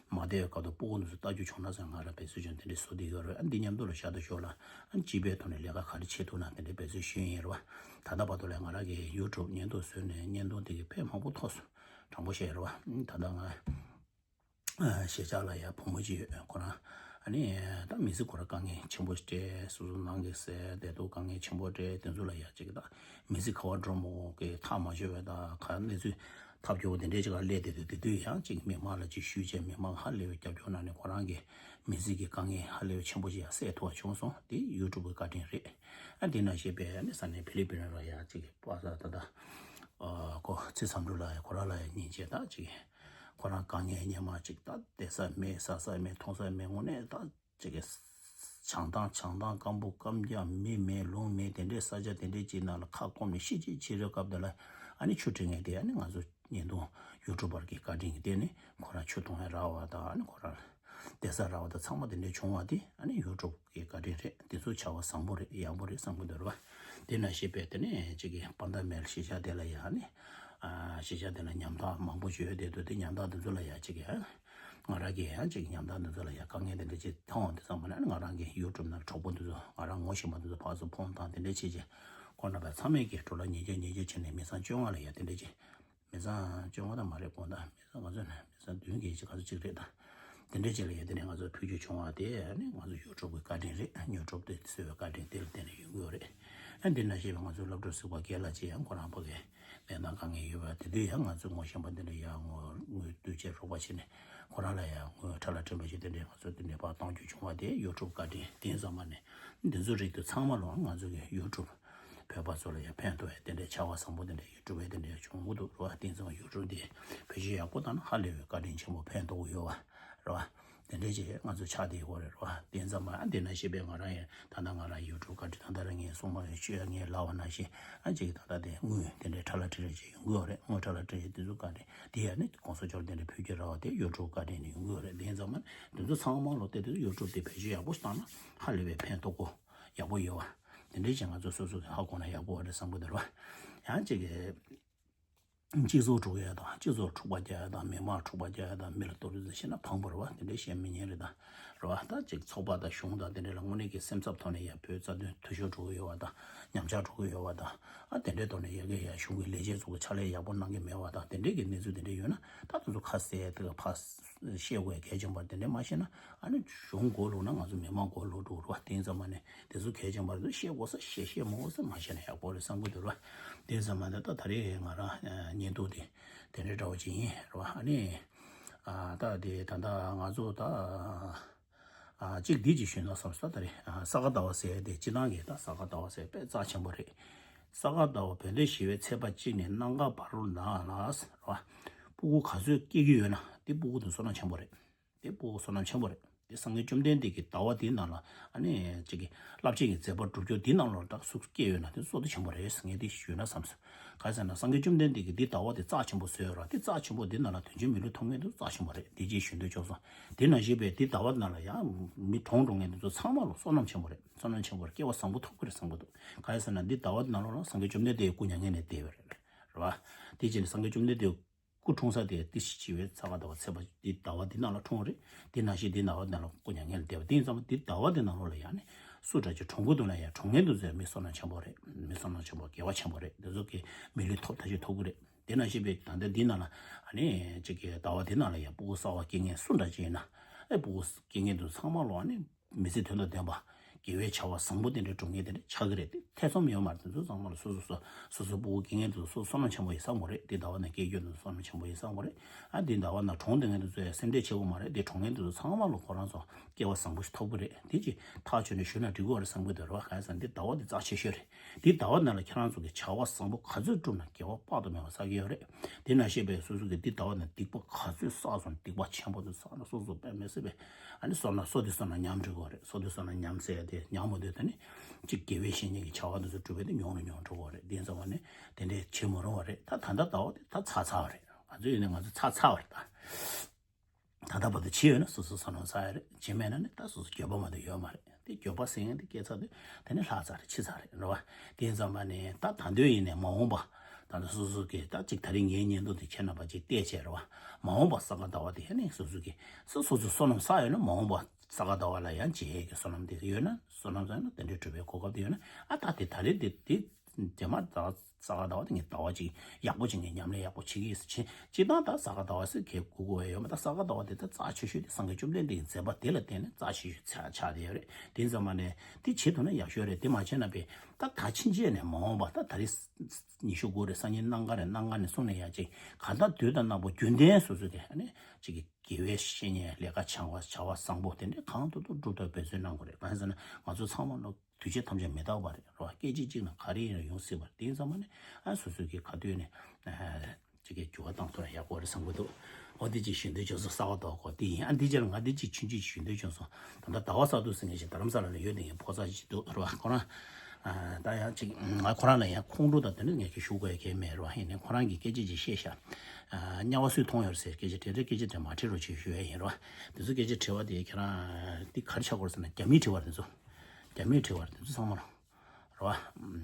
མ་བསྡད་པའི་སྐབས་དུ་སྤུ་གུ་འདི་ཚོ་ལྟ་རྒྱུ་བྱུང་ན་ཟེར་ང་རང་འབད་རྩོལ་བྱུང་དེ་འདྲའི་བཟོ་བསྡད་ཡོད་རེད། ཨ་འདི་མཉམ་དུ་ལ་བཞག་ཏུ་ཞོག་ལ་ཨ་སྤྱི་པའི་ཐོག་ནས་ལས་ཀ་ག་རེ་བྱེད་ཐུབ་ན་དེ་འདྲའི་འབད་རྩོལ་ཞུས་ཡིན་རེད་བ། ད་ལྟ་བར་དུ་ལ་ང་རང་གིས་ཡུ་ཊུབ་བརྙན་ཐུང་བཟོས་ནས་བརྙན་ཐུང་དེ་གི་ཕན་མང་པོ་ཐོགས་སོང་། དྲང་པོ་བཤད་རེད་བ། ད་ལྟ་ང་གཞིས་ཆགས་ལ་ཡ་བུ་མོ་གཅིག་ཡོད། ཁོ་རང་ཨ་ནི་ད་མི་ཚེ་ཁོ་རང་དཀའ་ངལ་ཆེན་པོ་ཞིག་འཕྲད། སོ་སོ་ནང་གི་སེ་དེ་ཚོ་དཀའ་ངལ་ཆེན་པོ་འཕྲད། དེ་ཚོ་ལ་ཡ་གཅིག་ད་མི་ཚེ་ག་བ་འགྲོ་མོ་གི་ཐག་མ་ཆོད་པའི་ད་ག་གནས་ཚུལ་ཐབས་སྐྱོ་བོ་དེ་འདྲའི་ཅིག་ལ་སླེབས་བསྡད་དུས་དེ་དུས་ཡང་ཅིག་མི་མང་ལ་ཅིག་ཞུས་བྱས་མི་མང་ཧ་ལས་པའི་རྒྱབ་སྐྱོར་གནང་ནས་ཁོ་རང་གི་མི་ཚེ་གི་དཀའ་ངལ་ཧ་ལས་པའི་ཆེན་པོ་ཞིག་ཡང་སེལ་ཐུབ་པ་བྱུང་སོང་། དེ་ཡུ་ཊུབ་གི་བཀའ་དྲིན་རེད། ཨ་དེ་ནང་བཞིན་པའི་ཨ་ནི་ས་གནས་ཕི་ལི་པིན་ལ་ཡ་ཅིག་པ་ས་ད་ད་ཨ་ཁོ་ཚེ་བསམ་གྲུབ་ལ་ཡ་ཁོ་རང་ལ་ཡ་སྙིང་རྗེ། ད་ཅིག་ཁོ་རང་དཀའ་ངལ་སྙན་མ་ཅིག་ད་བསྡད་ས་མེད་ཟ་ས་མེད་འཐུང་ས་མེད་དངོས་གནས་ད། ཅིག་གི་བྱང་ཐང་བྱང་ཐང་སྐམ་པོ་སྐམ་རྒྱག་མི་མེད་ལུང་མེད་དེ་འདྲའི་ས་ཆ་དེ་འདྲའི་ཅིག་ནང་ལ་ཁ་སྐོམ་ནས་ཤི་ཅིག་ཕྱི་རོལ་སྐབས་དེ་ལ་ཨ་ནི་ཆུ་འདྲེན་མཁན་དེ་ཨ་ནི་ང་ཚོ་བརྙན་ཐུང་ཡུ་ཊུབ་པར་གྱི་བཀའ་དྲིན་གྱི་སྟེང་ནས་ཁོ་རང་ཆུ་འཐུང་ཡ་རག་པ་དང་ཨ་ནི་ཁོ་རང་བསྡད་ས་རག་པ་དང་ཚང་མ་དེ་འདྲའི་བྱུང་བ་དེ་ཨ་ནི་ཡུ་ཊུབ་ཀྱི་བཀའ་དྲིན་རེད། དེ་ཚོ་བྱ་བ་བཟང་པོ་རེད། ཡག་པོ་རེད་བསམ་གྱི་འདུག་རེད་བ། དེ་ནང་བཞིན་པའི་དེ་ནས་ཅིག་གི་པཱན་ཌ་མེལ་གཞིས་ཆགས་དེ་ལ་ཡ་ཨ་ནི་ཨ་གཞིས་ཆགས་དེ་ལ་ཉམ་ཐག་མང་པོ་ཞིག་ཡོད་དེ་འདུག་དེ་ཉམ་ཐག་དེ་ཚོ་ལ་ཡ་ཅིག་གི་ཨ། ང་རང་གིས་ཡང་ཅིག་ཉམ་ཐག་འདི་ཚོ་ལ་ཡང་དཀའ་ངལ་འདི་འདྲ་ཅིག་མཐོང་བ་འདི་ཚང་མ་ནི་ང་རང་གི་ཡུ་ཊུབ་ནང་གྲོགས་པོ་འདི་ཚོ་ང་རང་ངོ་ཤེས་པ་འདི་ཚོ་ཕར་ཚུར་ཕོན་བཏང་དེ་འདྲ་བྱེད་ཅིག་ཁོ་རྣམ་པ་ཚང་མས་ཀྱི་འགྲོ་ལ་ཉེས་ཆད་ཉེས་ཆད་བྱས་ནས་མི་ཚང་བཅོ་ལྔ་ལ་ཡང་དེ་འདྲ་ཅིག་མི་ཚང་བཅོ་ལྔ་དང་མ་རེད་དགོངས་དག་མི་ཚང་ག་ཚོད་ནས་མི་ཚང་བདུན་གྱིས་ཅིག་ག་ཚོད་ཅིག་རེད་ད། དེ་འདྲ་ཅིག་ལ་ཡང་དེ་ནས་ང་ཚོ་ཕུལ་རྒྱུ་བྱུང་བ་དེ་ནི་ང་ཚོ་ཡུ་ཊུབ་ཀྱི་བཀའ་དྲིན་རེད། ཡུ་ཊུབ་དེ་བཟོས་པའི་བཀའ་དྲིན་དེ་ལ་བརྟེན་ནས་ཡོང་གི་ཡོད་རེད། ཨ་འདི་ན་ཞེས་པའི་ང་ཚོའི་སློབ་གྲྭ་གཟིགས་པ་རྒན་ལགས་ཀྱིས་ཡང་ཁོ་རང་ཕ་གི་ལས་དང་དཀའ་ངལ་ཡོད་པ་དེ་དུས་ཡང་ང་ཚོའི་ངོ་ཤེས་པ་འདི་འདྲ་ཡང་ངོ་དངུལ་བསྡུ་བྱས་རོགས་པ་བྱས་ནས་ཁོ་རང་ལ་ཡང་དངུལ་ཁྲ་ལ་སྤྲད་པ་ཞིག་དེ་འདྲས་ང་ཚོ་དེ་འདྲས་ཕར་གཏོང་རྒྱུ་བྱུང་བ་དེ་ཡུ་ཊུབ་བཀའ་དྲིན་དེ་ཙམ་མ་ནས་འདི་ཚོ་རིགས་དེ་ཚང་མ་ལོ་ང་ཚོ་གི་ཡུ་ཊུབ་བོད་པ་ཚོ་ལ་ཡང་ཕན་ཐོགས་ཡ་དེ་འདྲས་བྱ་བ་བཟང་པོ་དེ་འདྲས་ཡུ་ཊུབ་བས་དེ་འདྲས་བྱུང་གི་འདུག་རེད་བ། དེ་ཙམ་ཡུ་ཊུབ་དེ་བེད་སྤྱོད་ཡག་པོ་བཏང་ན་ཧ་ལས་པའི་བཀའ་དྲིན་ཆེན་པོ་ཕན་ཐོགས་ཀྱི་ཡོད་བ་རེད་བ། དེ་འདྲའི་ཅིག་ང་ཚོ་ཆགས་བསྡད་ཡོད་རེད་བ། དེ་ཙམ་མ་ཨ་དེ་ན་ཞེས་པའི་ང་རང་ཡང་ད་ལྟ་ང་རང་ཡུ་ཊུབ་བཀའ་དྲིན་ད་ལྟ་རང་ངས་གསུང་མ་ཡོད་ཤོད་ཡ་ངས་ལབ་པ་ནང་བཞིན་ཨ་ཅིག་ད་ལྟ་དེ་དངུལ་དེ་འདྲའི་ཁྲ་ལ་ཁྲི་རེ་ཅིག་ཡོང་གི་ཡོད་རེད། དངུལ་ཁྲ་ལ་ཁྲི་རེ་དེ་ཚོ་བཀའ་དྲིན་དེ་ཡང་ནི་གོང་ས་མཆོག་དེ་འདྲའི་ཕུལ་རྒྱུ་རེད་བ། དེ་ཡུ་ཊུབ་བཀའ་དྲིན་ནས་ཡོང་གི་ཡོད་རེད། དེ་ཙམ་མ་དེ་ཚོ་ཚང་མ་ལོ་དེ་དེ་ཚོ་ཡུ་ཊུབ་དེ་བེད་སྤྱོད་ཡག་པོ་ཞིག་བཏང་ན་ཧ་ལས་པའི་ཕན་ཐོགས་པོ་ཡག་པོ་ཡོད་བ། དེ་འདྲའི་ཅིག་ང་ཚོ་སོ་སོ་གི་ཧ་གོ་ན་ཡག་པོ་རེད་བསམ་གི་འདུག་རེད་བ། ཡང་ཅིག་གི་སྤྱི་ཚོགས་འཁྲུག་ཡ་དང་སྤྱི་ཚོགས་འཁྲུག་པ་རྒྱག་ཡ་དང་མི་མང་འཁྲུག་པ་རྒྱག་ཡ་དང་མི་ལ་གཏོར་རྒོལ་བྱས་ན་ཕངས་པོ་རེད་བ། དེ་འདྲའི་བཤད་མི་ཉན་རེད་ད། རེད་བ། ད་ཅིག་ཚོགས་པ་དང་གཞུང་དང་དེ་འདྲ་ལ་དངོས་གནས་ཀྱི་སེམས་འཚབ་ཐོག་ནས་ཡ་བོད་རྩ་དོན་འཐུས་ཤོར་འགྲོ་གི་ཡོད་བ་དང་ཉམས་ཆག་འགྲོ་གི་ཡོད་བ་དང་ཨ་དེ་འདྲའི་ཐོག་ནས་ཡ་གི་ཡ་གཞུང་གི་ལས་བྱེད་ཚོ་གི་ཕྱག་ལས་ཡག་པོ་གནང་གི་མེད་བ་དང་དེ་འདྲའི་གི་གནས་ཚུལ་དེ་འདྲ་ཡོད་ན་ད་དེ་ཚོ་ཁ་གསལ་དེ་ག་ཕར་བཤད་དགོས་གལ་ཆེན་པ་དེ་འདྲ་མ་བཤད་ན་ཨ་ནི་གཞུང་མགོ་ལོག་ན་ང་ཚོ་མི་མང་མགོ་ལོག་འགྲོ་གི་རེད་བ། དེ་ཙམ་མ་ནས་དེ་ཚོ་གལ་ཆེན་པ་རེད། བཤད་དགོས་ས་བཤད། བཤད་མ་དགོས་ས་མ་བཤད་ན་ཡག་པོ་རེད་བསམ་གྱི་འདུག་ར། དེ་ཙམ་མ་ནས་ད་ད་རེས་ང་རང་བརྙན་ཐུང་དེ་དེ་འདྲའི་འདྲ་བོ་ཅིག་ཡིན་ར་བ། ཨ་ནི་ཨ་ད་དེ་ད་ལྟ་ང་ཚོ་ད་ཨ་གཅིག་འདི་ཅིག་ཞུས་ན་བསམ་སོང་། ད་ད་རེས་ཨ་ས་ག་ཟླ་བ་ཟེར་དེ་སྤྱི་བཏང་གི་ད་ས་ག་ཟླ་བ་ཟེར་དཔེ་རྩ་ཆེན་པོ་རེད། ས་ག་ཟླ་བ་བོད་ཟླ་བཞི་པའི་ཚེས་པ་གཅིག་ནས་གནམ་གང་བར་དུ་ན་ལ་ར་བ། སྤུ་གུ་ག་ཚོད་སྐྱེ་གི་ཡོད་ན་དེ་སྤུ་གུ་དེ་བསོད་ནམས་ཆེན་པོ་རེད། དེ་སྤུ་གུ་བསོད་ནམས་ཆེན་པོ་རེད། དེ་སངས་རྒྱས་བཅོམ་ལྡན་འདས་ཀྱི་ཟླ་བ་འདིའི་ནང་ལ་ཨ་ནི་ཅིག་གི་རླབས་ཆེན་གྱི་མཛད་པ་སྒྲུབ་སྐྱོར་འདིའི་ནང་ལ་ད་སུ་སྐྱེས་ཡོད་ན་དེ་བསོད་བདེ་ཆེན་པོ་རེད་ཟེར་ངས་དེ་ཞུས་ན་བསམ་སོང་། ག་རེ་ཟེར་ན་སངས་རྒྱས་བཅོམ་ལྡན་འདས་ཀྱིས་འདི་ཟླ་བ་དེ་རྩ་ཆེན་པོ་བཟོས་ཡོད་ར། དེ་རྩ་ཆེན་པོ་འདི་ནང་ལ་དོན་ཆེན་མི་ལུས་ཐོབ་མཁན་དེ་རྩ་ཆེན་པོ་རེད། དེ་ཅིག་ཞུ་འདོད་བྱུང་སོང་། དེ་ནང་བཞིན་པའི་འདི་ཟླ་བ་ནང་ལ་ཡང་མི་གྲོངས་འགྲོ་མཁན་དེ་ཚོ་ཚང་མ་ལ་བསོད་ནམས་ཆེན་པོ་རེད། བསོད་ནམས་ཆེན་པོ་རེད། སྐྱེ་བ་བཟང་པོ་ཐོབ་ཀྱི་རེད་བསམ་གྱི་འདུག་ག་རེ་ཟེར་ན་འདི་ཟླ་བ་འདི་ནང་ལོགས་ལ་སངས་རྒྱས་བཅོམ་ལྡན་འདས་ཀྱི་སྐུ་མྱ་ངན་ལས་འདས་པ་རེད། རེད་བ། དེ་རྗེས་ནས་སངས་རྒྱས་བཅོམ་ལྡན་འདས་སྐུ་འཁྲུངས་ས་དེ་ཏི་ཤི་བྱི་བའི་ས་ག་ཟླ་བ་ཚེས་པ་འདི་ཟླ་བ་འདི་ནང་ལ་འཁྲུངས་རེད། དེ་ནང་བཞིན་འདི་ཟླ་བ་འདི་ནང་ལ་སྐུ་མྱ་ངན་ལས་འདས་པ་དེ་ཡིན་ཙང་འདི་ཟླ་བ་འདི་ནང་ལོགས་ལ་ཡང་ནི་ སུ་འདྲ་ཅིག་གྲོངས་ཀྱི་འདུག་ན་ཡང་གྲོངས་མཁན་དེ་ཚོ་ཡང་མི་བསོད་ནམས་ཆེན་པོ་རེད། མི་བསོད་ནམས་ཆེན་པོ་དགེ་བ་ཆེན་པོ་རེད། དེ་ཚོ་གི་མི་ལུས་ཐོབ་ཐབས་ཤིག་ཐོབ་ཀྱི་རེད། དེ་ནང་བཞིན་པའི་ད་ལྟ་འདི་ནང་ལ་ཨ་ནི་གཅིག་གི་ཟླ་བ་འདི་ནང་ལ་ཡང་སྤུ་གུ་གསར་པ་སྐྱེ་མཁན་སུ་འདྲ་ཅིག་ཡིན་ན། ཨེ་སྤུ་གུ་སྐྱེ་མཁན་དེ་ཚོ་ཚང་མ་ལོ་ཨ་ནི་མི་ཚེ་དོན་དང་ལྡན་པ། དགེ་བའི་བྱ་བ་བཟང་པོ་དེ་འདྲའི་སྒྲུབ་མཁན་དེ་འདྲ་ཆགས་ཀྱི་རེད། དེ་ཐེ་ཚོམ་ཡོད་མ་རེད། དེ་ཚོ་ཚང་མ་ལ་སོ་སོ་སོ་སོ་སོ་སྤུ་གུ་སྐྱེ་མཁན་དེ་ཚོ་བསོད་ནམས་ཆེན་པོ་ཡིན་བསམ་དགོས་རེད། དེ་ཟླ་བ་ནང་སྐྱེ་རྒྱུ་དེ་ཚོ་བསོད་ནམས་ཆེན་པོ་ཡིན་བསམ་དགོས་རེད། ཨ་དེ་ཟླ་བ་ནང་གྲོངས་བསྡད་མཁན་དེ་ཚོ་ཡང་སེམས་ཁྲལ་བྱེད་དགོས་མ་རེད། དེ་གྲོངས་མཁན་དེ་ཚོ་ཚང་མ་ལ་ཁོ་རང་ཚོ་སྐྱེ་བ་བཟང་པོ་ཞིག་ཐོབ་ཀྱི་རེད། དེ་ཅིག་ཐག་ཆོད་ནས་ཞུས་ན་འགྲིག་གི་རེད་བསམ་གྱི་འདུག་རེད་བ། གང་ཡིན་ཟེར་ན་འདི་ཟླ་བ་འདི་རྩ་ཆེ་ཤོས་རེད། འདི་ཟླ་བ་ནང་ལ་ཁྱེད་རང་ཚོ་གི་བྱ་བ་བཟང་པོ་ག་ཚོད་བསྒྲུབས་ན་དགེ་བ་དཔག་ཏུ་མེད་པ་བསགས་ཀྱི་ཡོད་རེད། དེ་ནང་བཞིན་པའི་སོ་སོ་གི་འདི་ཟླ་བ་ནང་སྡིག་པ་ག་ཚོད་བསགས་སོང་། སྡིག་པ་ཆེན་པོ་དེ་བསགས་ན་སོ་སོ་དཔེ་མི་སྲིད་པའི་ཨ་ནི་བསོད་ནམས་བསོད་དེ་བསོད་ནམས་ཉམས་འགྲོ་གི་རེད། བསོད་དེ་བསོད་ནམས་ཉམས་ཟེར་ཡ་དེ་ཉམས་མ་འདོད་དེ་ནི་གཅིག་དགེ་བའི་བཤེས་གཉེན་གྱི་བྱ་བ་དེ་ཚོ་སྒྲུབ་པ་དེ་ཉུང་རུ་ཉུང་རུ་འགྲོ་གི་རེད། དེ་ཡིན་ཙང་བ་ནི་དེ་འདྲའི་བྱེད་མ་རུང་བ་རེད། ད་ད་ལྟ་ཟླ་བ་དེ་ད་ཚར་ཚར་བ་རེད། ང་ཚོ་ཡིན་ན་ང་ཚོ་ཚར་ཚར་བ་རེད་ད། ད་ལྟ་བར་དུ་བྱས་ཡོད་ན་སོ་སོ་བསོད་ནམས་བསགས་ཡ་རེད། བྱས་མེད་ན་ནི་ད་སོ་སོ་འགྱོད་པ་མ་གཏོགས་ཡོད་མ་རེད། དེ་འགྱོད་པ་ཟེར་མཁན་དེ་སྐྱེས་ཚར་དུས་དེ་ནི་ལྷག་ཚར་རེད། ཕྱི་ཚར་རེད། རེད་བ། དེ་ཙམ་པ་ནི་ད་ད་འདོད་ཡིན་ནས་མ་འོངས་པ། ད་ལྟ་སོ་སོ་གི་ད་ཅིག་ད་རིང་ངའི་བརྙན་ཐུང་དེ་ཁྱེད་རྣམ་པ་ཅིག་བལྟས་བྱས་རེད་བ། མ་འོངས་པ་ས་ག་ཟླ་བ་དེ་ནི་སོ་སོ་གི་སོ་སོ་ཚོ་བསོད་ནམས་བསགས་ཡོད་ན་མ་འོངས་པ་ས་ག་ཟླ་བ་ལ་ཡང་བྱེད་ཡས་ཀྱི་བསོད་ནམས་དེ་ཡོད་ན་བསོད་ནམས་བསགས་ན་དེ་འདྲའི་གྲུབ་པའི་གོ་སྐབས་དེ་ཡོད་ན་ཨ་ད་དེ་ད་རེས་དེ་དེ། རྗེས་མ་ད་ས་ག་ཟླ་བ་དེ་ངས་ཟླ་བ་གཅིག་ཡག་པོ་བྱེད་མཁན་ཉམས་ལེན་ཡག་པོ་བྱེད་ཀྱི་ཡིན་ཟེར་བྱས་སྤྱིར་བཏང་ད་ས་ག་ཟླ་བ་ཟེར་མཁན་དགོས་དགོས་ཡ་ཡོད་མ་རེད། ད་ས་ག་ཟླ་བ་དེ་ད་རྩ་ཆེ་ཤོས་དེ་སངས་རྒྱས་བཅོམ་ལྡན་འདས་ཀྱི་མཛད་པ་དེ་ལ་བརྟེན་ནས་རྩ་ཆེ་ཤོས་ཆགས་ཆགས་བསྡད་ཡོད་རེད། དེ་ཙམ་མ་ནས་དེ་བྱེད་ཐུབ་ན་ཡག་ཤོས་རེད། དེ་མ་བྱས་ན་པས་ད་ད་ཕྱིན་ཆད་ནས་མ་འོངས་པ་ད་ད་རེས་ཉི་ཤུ་དགུ་རེད། སང་ཉིན་གནངས་ཀ་རེད། གནངས་ཀ་ནས་བཟུང་ནས་ཡ་གཅིག་གང་ལྟར་དུས་དང་རྣམ་པ་རྒྱུན་ལྡན་སོ་སོ་དེ་ཨ་ནི་གཅིག་གི་དགེ་བའི་བཤེས་གཉེན་ལས་ཀ་བྱ་བ་བྱ་བ་བཟང་པོ་དེ་འདྲའི་གང་ཐུབ་ཐུབ་སྒྲུབ་ཐབས་འབད་བརྩོན་གནང་དགོས་རེད། གང་ཡིན་ཟེར་ན་ང་ཚོ་ཚང་མ་ལོ། དུས་ཆེན་ཐམས་ཅད་མི་རྟག་པ་རེད་རོ། སྐད་ཅིག་གཅིག་ན་ག་རེ་ཡིན་རུང་ཡོང་སྲིད་པ་རེད། དེ་ཡིན་ཙང་མ་ནི་ཨ་སོ་སོའི་གི་ག་དུས་ནས་ཨ་ཅིག་གི་འགྱུར་བ་བཏང་ཐུབ་ན་ཡག་པོ་རེད་བསམ་གི་འདུག་འོ་དེ་ཅིག་ཞུ་འདོད་བྱུང་སོང་། གསར་པ་ཐོག་གོ་དེ་ཡིན། ཨ་འདི་རྗེས་ལ་ང་འདི་ཅིག་ཆུང་ཆུང་ཞུ་འདོད་བྱུང་སོང་། ད་ལྟ་ཟླ་བ་གསར་དུ་ཟེར་མཁན་ཞིག་རྡ་རམ་ས་ལ་ལ་ཡོད་དེ་ངའི་ཕོ་གསར་ཞིག་འདུག་རོ། ཁོ་རང་ཨ་ད་ཡང་ཅིག་ང་ཁོ་རང་ལ་ཡང་ཁོང་ཁྲོ་དང་དེ་འདྲ་ངས་ཀྱི་ཞུ་དགོས་ཡ་གང་མེད་རོ། ཡིན་ནའི་ཁོ་རང་གི་སྐད་ཆ་ཅིག་བཤད་ཤག་ཨ་དམྱལ་བ་སུས་མཐོང་ཡོད་ཟེར་སྐད་ཆ་དེ་འདྲའི་སྐད་ཆ་དེ་མ་དྲིས་རོགས་བྱེད་ཞུ་ཡ་ཡིན་རོ། དེ་ཚོ་སྐད་ཆ་དྲི་བ་དེ་ཁྱེད་རང་འདི་ག་རེ་ཆགས་ཀྱི་ཡོད་རེད་ཟེར་ན་རྒྱ་མིས་དྲི་བ་རེད་དེ་ཚོ། རྒྱ་མིས་དྲི་བ་རེད་དེ་ཚོ་ཚང་མ་ལ། རེད་བ།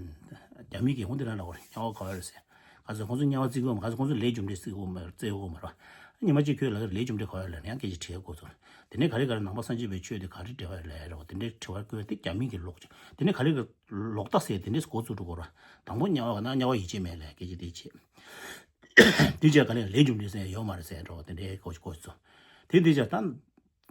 རྒྱ་མི་གིས་འོ་འདི་རང་ལབ་པ་རེད། དམྱལ་བ་ག་པར་ཡོད་རེད་ཟེར། ག་ཚོད་ཁོང་ཚོ་དམྱལ་བ་བརྩི་གི་ཡོད་མ། ག་ཚོད་ཁོང་ཚོ་ལས་རྒྱུ་འབྲས་བརྩི་གི་ཡོད་མ་རེད། ཉི་མ་གཅིག་ཁྱོད་ལ་ལས་རྒྱུ་འབྲས་ག་པར་ཡོད་ལབ་ན་ཡང་སྐད་ཆ་དྲི་ཡ་དགོས་ཚོད། དེ་ནས་ག་རེ་ག་རེ་ནང་པ་སངས་རྒྱས་པའི་ཆོས་དེ་ག་རེ་འབྲེལ་བ་ཡོད་ལབ་ཡ་རེད་བ། དེ་འདྲའི་དྲི་བ་བཀོད་དེ་རྒྱ་མི་གི་ལོག་ཅིག་དེ་ནས་ག་རེ་ག་ལོག་ལྟ་ཟེར་དེ་འདྲས་འགོ་བཙུགས་འགྲོ་དགོས་རེད། དང་པོ་དམྱལ་བ་ག་ན་དམྱལ་བ་ཡིད་ཆེས་མེད་ལབ་སྐད་ཆ་དེ་བྱེད། དེ་རྗེས་ག་ལེར་ལས་རྒྱུ་འབྲས་ཟེར་ཡ་ཡོད་མ་རེད་ཟེར་འགྲོ་དེ་འདྲའི་གོ་གོ་ཚོ། དེ་འདི་ཅག་ད།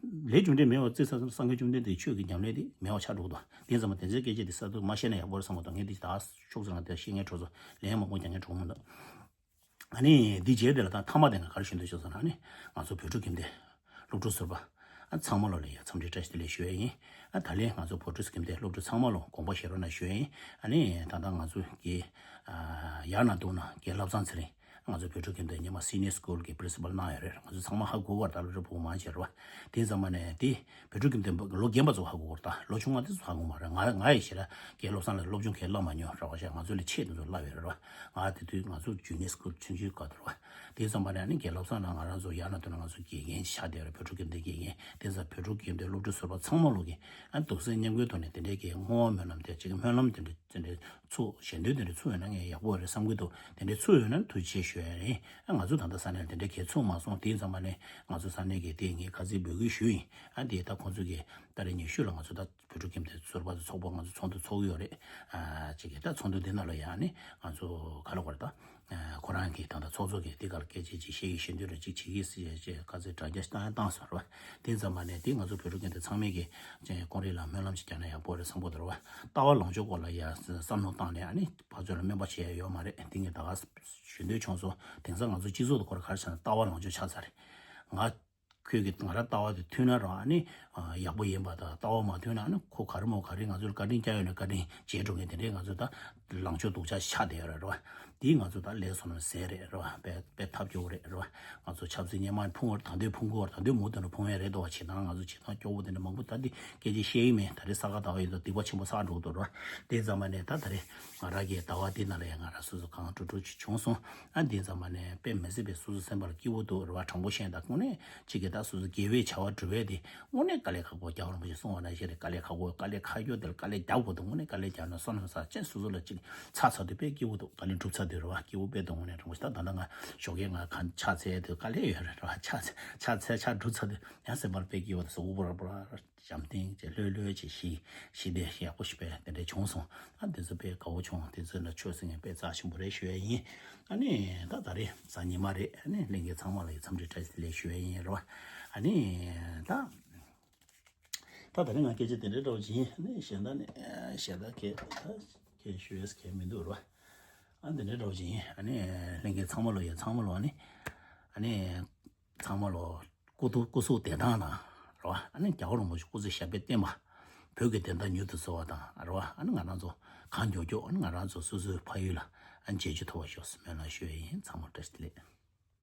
ལས་རྒྱུ་འབྲས་མེད་པར་བརྩི་ས་སངས་རྒྱས་བཅོམ་ལྡན་འདས་ཆོས་ཀྱི་ཉམས་ལེན་དེ་མེད་པ་ཆགས་འགྲོ་གི་འདུག་དེ་ཙམ་མ་དེ་ཚོའི་སྐད་ཆ་དེ་གསར་དུ་མ་བཤད་ན་ཡག་པོ་རེད་བསམ་པ་དང་ངས་འདི་ད་ཤོག་ཟེར་ན་དེ་བཤད་མཁན་གྲོགས་ཚོ་ལན་མང་པོ་རྒྱག་མཁན་གྲོགས་མི་འདུག་ཨ་ནི་འདི་རྗེས་དེ་ལ་ད་མཐའ་མ་དེ་ང་ག་རེ་ཞུ་འདོད་བྱུང་ཟེར་ན་ཨ་ནི་ང་ཚོ་བོད་ཕྲུག་ཁྱིམ་སྡེ་སློབ་ཕྲུག་ཟུར་པ་ཨ་ཚང་མ་ལོ་ལ་ཡ་འཚམས་འདྲི་བཀྲ་ཤིས་བདེ་ལེགས་ཞུ་ཡ་ཡིན། ཨ་ད་ལན་ང་ཚོ་བོད་ཕྲུག་ཁྱིམ་སྡེ་སློབ་ཕྲུག་ཚང་མ་ལོ་དགོངས་པ་བཞེས་རོགས་གནང་ཞུ་ཡ་ཡིན། ཨ་ནི་ད་ལྟ་ང་ཚོ་གི་ཨ་ཡར་ན་དུང་ན་རྒན་བློ་བཟང་ཚེ་རིང་། ང་ཚོ་བོད་ཕྲུག་ཁྱིམ་སྡེ་ཉི་མ་སི་ནི་ཡར་སི་ཀུལ་གྱི་པི་རིན་སི་པལ་གནང་ཡོད་རེད། ང་ཚོ་ཚང་མ་ཧ་གོ་བར་ད་ལོ་རེ་བུ་མང་ཆེ་རེད་བ། དེ་ཙམ་མ་ནས་དེ་བོད་ཕྲུག་ཁྱིམ་སྡེ་ལོ་རྒན་པ་ཚོ་ཧ་གོ་བར་ད་ལོ་ཆུང་བ་དེ་ཚོ་ཧ་གོ་མ་རེད། ང་ང་ཡི་ཞེ་ལ་རྒན་བློ་བཟང་ལ་སློབ་སྦྱོང་གང་བསླབ་མ་མྱོང་རེད་བ་ཤག་ང་ཚོ་ལས་ཆེད་དུ་ཚོ་བསླབ་ཡོད་རེད་བ། ང་དེ་དུས་ང་ཚོ་ཇུ་ནི་ཡར་སི་ཀུལ་ཆུང་ཆུང་སྐབས་དུ་རེད་བ། དེ་ཙམ་མ་ནས་ཨ་ནི་རྒན་བློ་བཟང་ལ་ང་རང་ཚོ་ཡར་ན་དུང་ན་ང་ཚོ་དགེ་རྒན་ཆགས་བསྡད་ཡོད་རེད། བོད་ཕྲུག་ཁྱིམ་སྡེ་དགེ་རྒན་དེ་ཙམ་བོད་ཕྲུག་ཁྱིམ་སྡེ་སློབ་ཕྲུག་ཟུར་པ་ཚང་མ་ལོ་གི་ཨ་འདུག་སེ་མཉམ་འགུལ་ཐོག་ནས་དེ་འདྲའི་གི་བསྔོ་བ་སྨོན་ལམ་དེ་ཅིག་སྨོན་ལམ་དེ་འདྲ། དེ་འདྲའི་ཚུགས་ཞལ་འདོན་དེ་འདྲའི་ཚུགས་ཡོད་ན་ངས་ཡག་པོ་རེད་བསམ་གྱི་འདུག་དེ་འདྲའི་ཚུགས་ཡོད་ན་ཐུགས་རྗེ་ཆེ་ཞུ་ཡ་ཡིན། ང་ཚོ་ད་ལྟ་ས་གནས་ལ་དེ་འདྲའི་གས་ཚུགས་མ་སོང་། དེ་ཙམ་པ་ནས་ང་ཚོ་ས་གནས་ཀྱི་དེ་ངས་ཁ་ཚིག་འབོད་སྐུལ་ཞུས་ཡིན། ཨ་དེ་ད་ཁོང་ཚོ་གིས་ཏ་རིག་ཉི་ཤུ་ལ་ང་ཚོ་ད་བོད་ཕྲུག་ཁྱིམ་སྡེ་ཟུར་པ་ཚོ་ཚོགས་པ་ང་ཚོ་ཚོགས་འདུ་ཚོགས་ཀྱི་ཡོད་རེད། ཨ་ཅིག་གིས་ད་ཚོགས་འདུ་དེ་ནང་ལ་ཡང་ནི་ང་ཚོ་ག་ལ་གོ་རེད་ད། ཁོ་རང་གིས་ད་ལྟ་ཚོགས་གཙོ་གིས་དེ་ག་ལ་སྐད་ཆ་ཅིག་བཤད་ཀྱི་ཞེ་འདོད་རེ་ཅིག་བྱེད་ཀྱི་ཟེར་ཅེས་ཁ་ཚིག་དྲ་རྒྱ་བཏང་ཡང་བཏང་སོང་རེད་བ། དེ་ཙམ་པ་ནས་དེ་ང་ཚོ་བོད་ཕྲུག་ཁྱིམ་སྡེ་ཚང་མས་ཀྱི་ཀྱང་ཀུན་རིག་ལ་སྨོན་ལམ་ཅིག་རྒྱག་ན་ཡག་པོ་རེད་བསམ་གྱི་འདུག་རེད་བ། ལྟ་བ་ལོངས་སྤྱོད་སྐོར་ལ་ཡ་བསམ་བློ་བཏང་ནས་ཨ་ནི་ཕར་ཚུར་ལ་སྨན་པ་བྱེད་ཡ་ཡོད་མ་རེད། དེ་ངས་ད་ག་ཞུ་འདོད་བྱུང་སོང་། དེང་སང་ང་ཚོ་སྤྱི་ཚོགས་དུ་ཁོ་ར་ག་རེ་ཆགས་ན་ལྟ་བ་ལོངས་སྤྱོད་ཆགས་ཚར་རེད། ང་ཁྱོད་ཀྱིས་ང་རང་ལྟ་བ་དེ་མཐུན་ན་རང་ཨ་ནི་ཡག་པོ་ཡིན་པ་དང་ལྟ་བ་མ་མཐུན་ན་ཨ་ནི་ཁོ་ག་རེ་མོ་ག་རེ་ང་ཚོར་བཀའ་དྲིན་བསྐྱངས་ཡོད་ན་བཀའ་དྲིན་བརྗེད་འགྲོ་མཁན་དེ་འདྲའི་ང་ཚོ་ད་ལངས་ཕྱོགས་སྡུག་ཅག་ཆགས་བསྡད་ཡོད་རེད་བ། དེས་ང་ཚོ་ད་ལས་བསོད་ནམས་ཟད་རེད་རེད་བ། དཔེ་དཔེ་ཐབས་སྐྱོ་བོ་རེད་རེད་བ། ང་ཚོ་ཆབ་སྲིད་སྔོན་མ་ཕུང་བར་ད་འདོད་ཕུང་གི་བར་ད་འདོད་མུ་མཐུད་ནས་ཕུང་ཡ་རེད་དོ་བ། བྱེད་སྟངས་ང་ཚོ་བྱེད་སྟངས་སྐྱོ་བོ་དེ་འདྲ་མང་པོ་ད་འདི་སྐད་ཆ་བཤད་ཡིན་མེད། ད་རེས་ས་ག་ཟླ་བ་ཡིན་དུས་སྡིག་པ་ཆེན་པོ་བསགས་འགྲོ་གི་འདུག་རེད་བ། དེ་ཙམ་མ་ནས་ད་ད་རེས་ང་རང་གི་ཟླ་བ་འདི་ནང་ལ་ཡང་ང་རང་སོ་སོ་གང་འགྲོ་འགྲོ་ཅིག་བྱུང་སོང་། ཨ་འདི་ཙམ་མ་ནས་དཔེ་མི་སྲིད་པའི་སོ་སོ་སེམས་པ་ལ་སྐྱིད་པོ་འདུག་རེད་བ། དྲང་པོ་བཤད་ན་ད་དངོས་གནས་གཅིག་གིས་ད་སོ་སོ་དགེ་བའི་བྱ་བ་སྒྲུབ་པའི་དེ་དངོས་གནས་དཀའ་ལས་ཁག་པོ། རྒྱལ་བ་རིན་པོ་ཆེས་གསུངས་པ་ནང་བཞིན་རེད། དཀའ་ལས་ཁག་པོ་དཀའ་ལས་ཁག་རྒྱུ་དེ་ལ་དཀའ་ལས་རྒྱག་དགོས་འདུག་དངོས་གནས་དཀའ་ལས་རྒྱག་ན་བསོད་ནམས་བསགས་ཅན་སོ་སོ་ལ་གཅིག་ཚར་ཚར་དུས་དཔེ་སྐྱིད་པོ་འདུག་དཀའ་ལས་འགྲུབ་ཚར་དུས་རེད་བ། སྐྱིད་པོ་དཔེ་འདུག་དངོས་གནས་དྲང་པོ་ཞིག་ད་ད་ལྟ་ང་ཞོགས་ཀས་ང་གང་ཕྱག་འཚལ་དུས་དཀའ་ལས་ཡོད་རེད་རེད་བ། ཕྱག་ཕྱག་འཚལ་ཕྱག་འགྲུབ་ཚར་དུས་ཡང་སེམས་པ་ལ་དཔེ་སྐྱིད་པོ་འདུག་སོ་འུ་པོ་ར་པོ་ར། བྱམས་ལྡན་བྱས་ལྷོད་ལྷོད་བྱས་ཤི་ཤི་དེ་ཡག་པོ་ཞིག་པས་དེ་འདྲ་བྱུང་སོང་། ཨ་དེ་ཚོ་དཔེ་དགའ་བོ་བྱུང་། དེ་ཚོ་ལ་ཆོས་ཟེར་མཁན་དཔེ་རྩ་ཆེན་པོ་རེད་ཞུ་ཡ་ཡིན། ཨ་ནི་ད་ད་རེས་གཟའ་ཉི་མ་རེད། ཨ་ནི་ལྷན་རྒྱས་ཚང་མ་ལ་ཡི་འཚམས་འདྲི་བཀྲ་ཤིས་བདེ་ལེགས་ཞུ་ཡ་ཡིན་རོ། ཨ་ནི་ད་ད་ད་རེས་ང་སྐད་ཆ་དེ་འདྲ་འདྲ་བོ་ཅིག་ཡིན། ཨ་ནི་གཞན་དག་ནི་གཞན་དག་གས་ད་གས་ཞུ་ཡས་གས་མི་འདུག་རོ། ཨ་འདི་འདྲ་འདྲ་བོ་ཅིག་ཡིན། ཨ་ནི་ལྷན་རྒྱས་ཚང་མ་ལོ་ཡ་ཚང་མ་ལོ་ཨ་ནི་ཨ་ནི། ཚང་མ་ལོ་སྐུ་ཐུགས་སྐུ་གཟུགས་བདེ་ཐང་དང་རེད་བ། ཨ་ནི་རྒྱལ་བ་རིན་པོ་ཆེ་སྐུ་ཚེ་ཞབས་པད་བརྟན་པ། བོད་ཀྱི་བདེན་མཐའ་མྱུར་དུ་གསལ་བ་དང་རེད་བ། ཨ་ནི་ང་རང་ཚོ་གང་མགྱོགས་མགྱོགས་ཨ་ནི་ང་རང་ཚོ་སོ་སོའི་ཕ་ཡུལ་ལ་ཨ་ནི་མཇལ་རྒྱུ་ཐོབ་པ་ཤོག་ཟེར་སྨོན་ལམ་ཞུ་ཡས་ཡིན། ཚང་མ་བཀྲ་ཤིས་བདེ་ལེགས།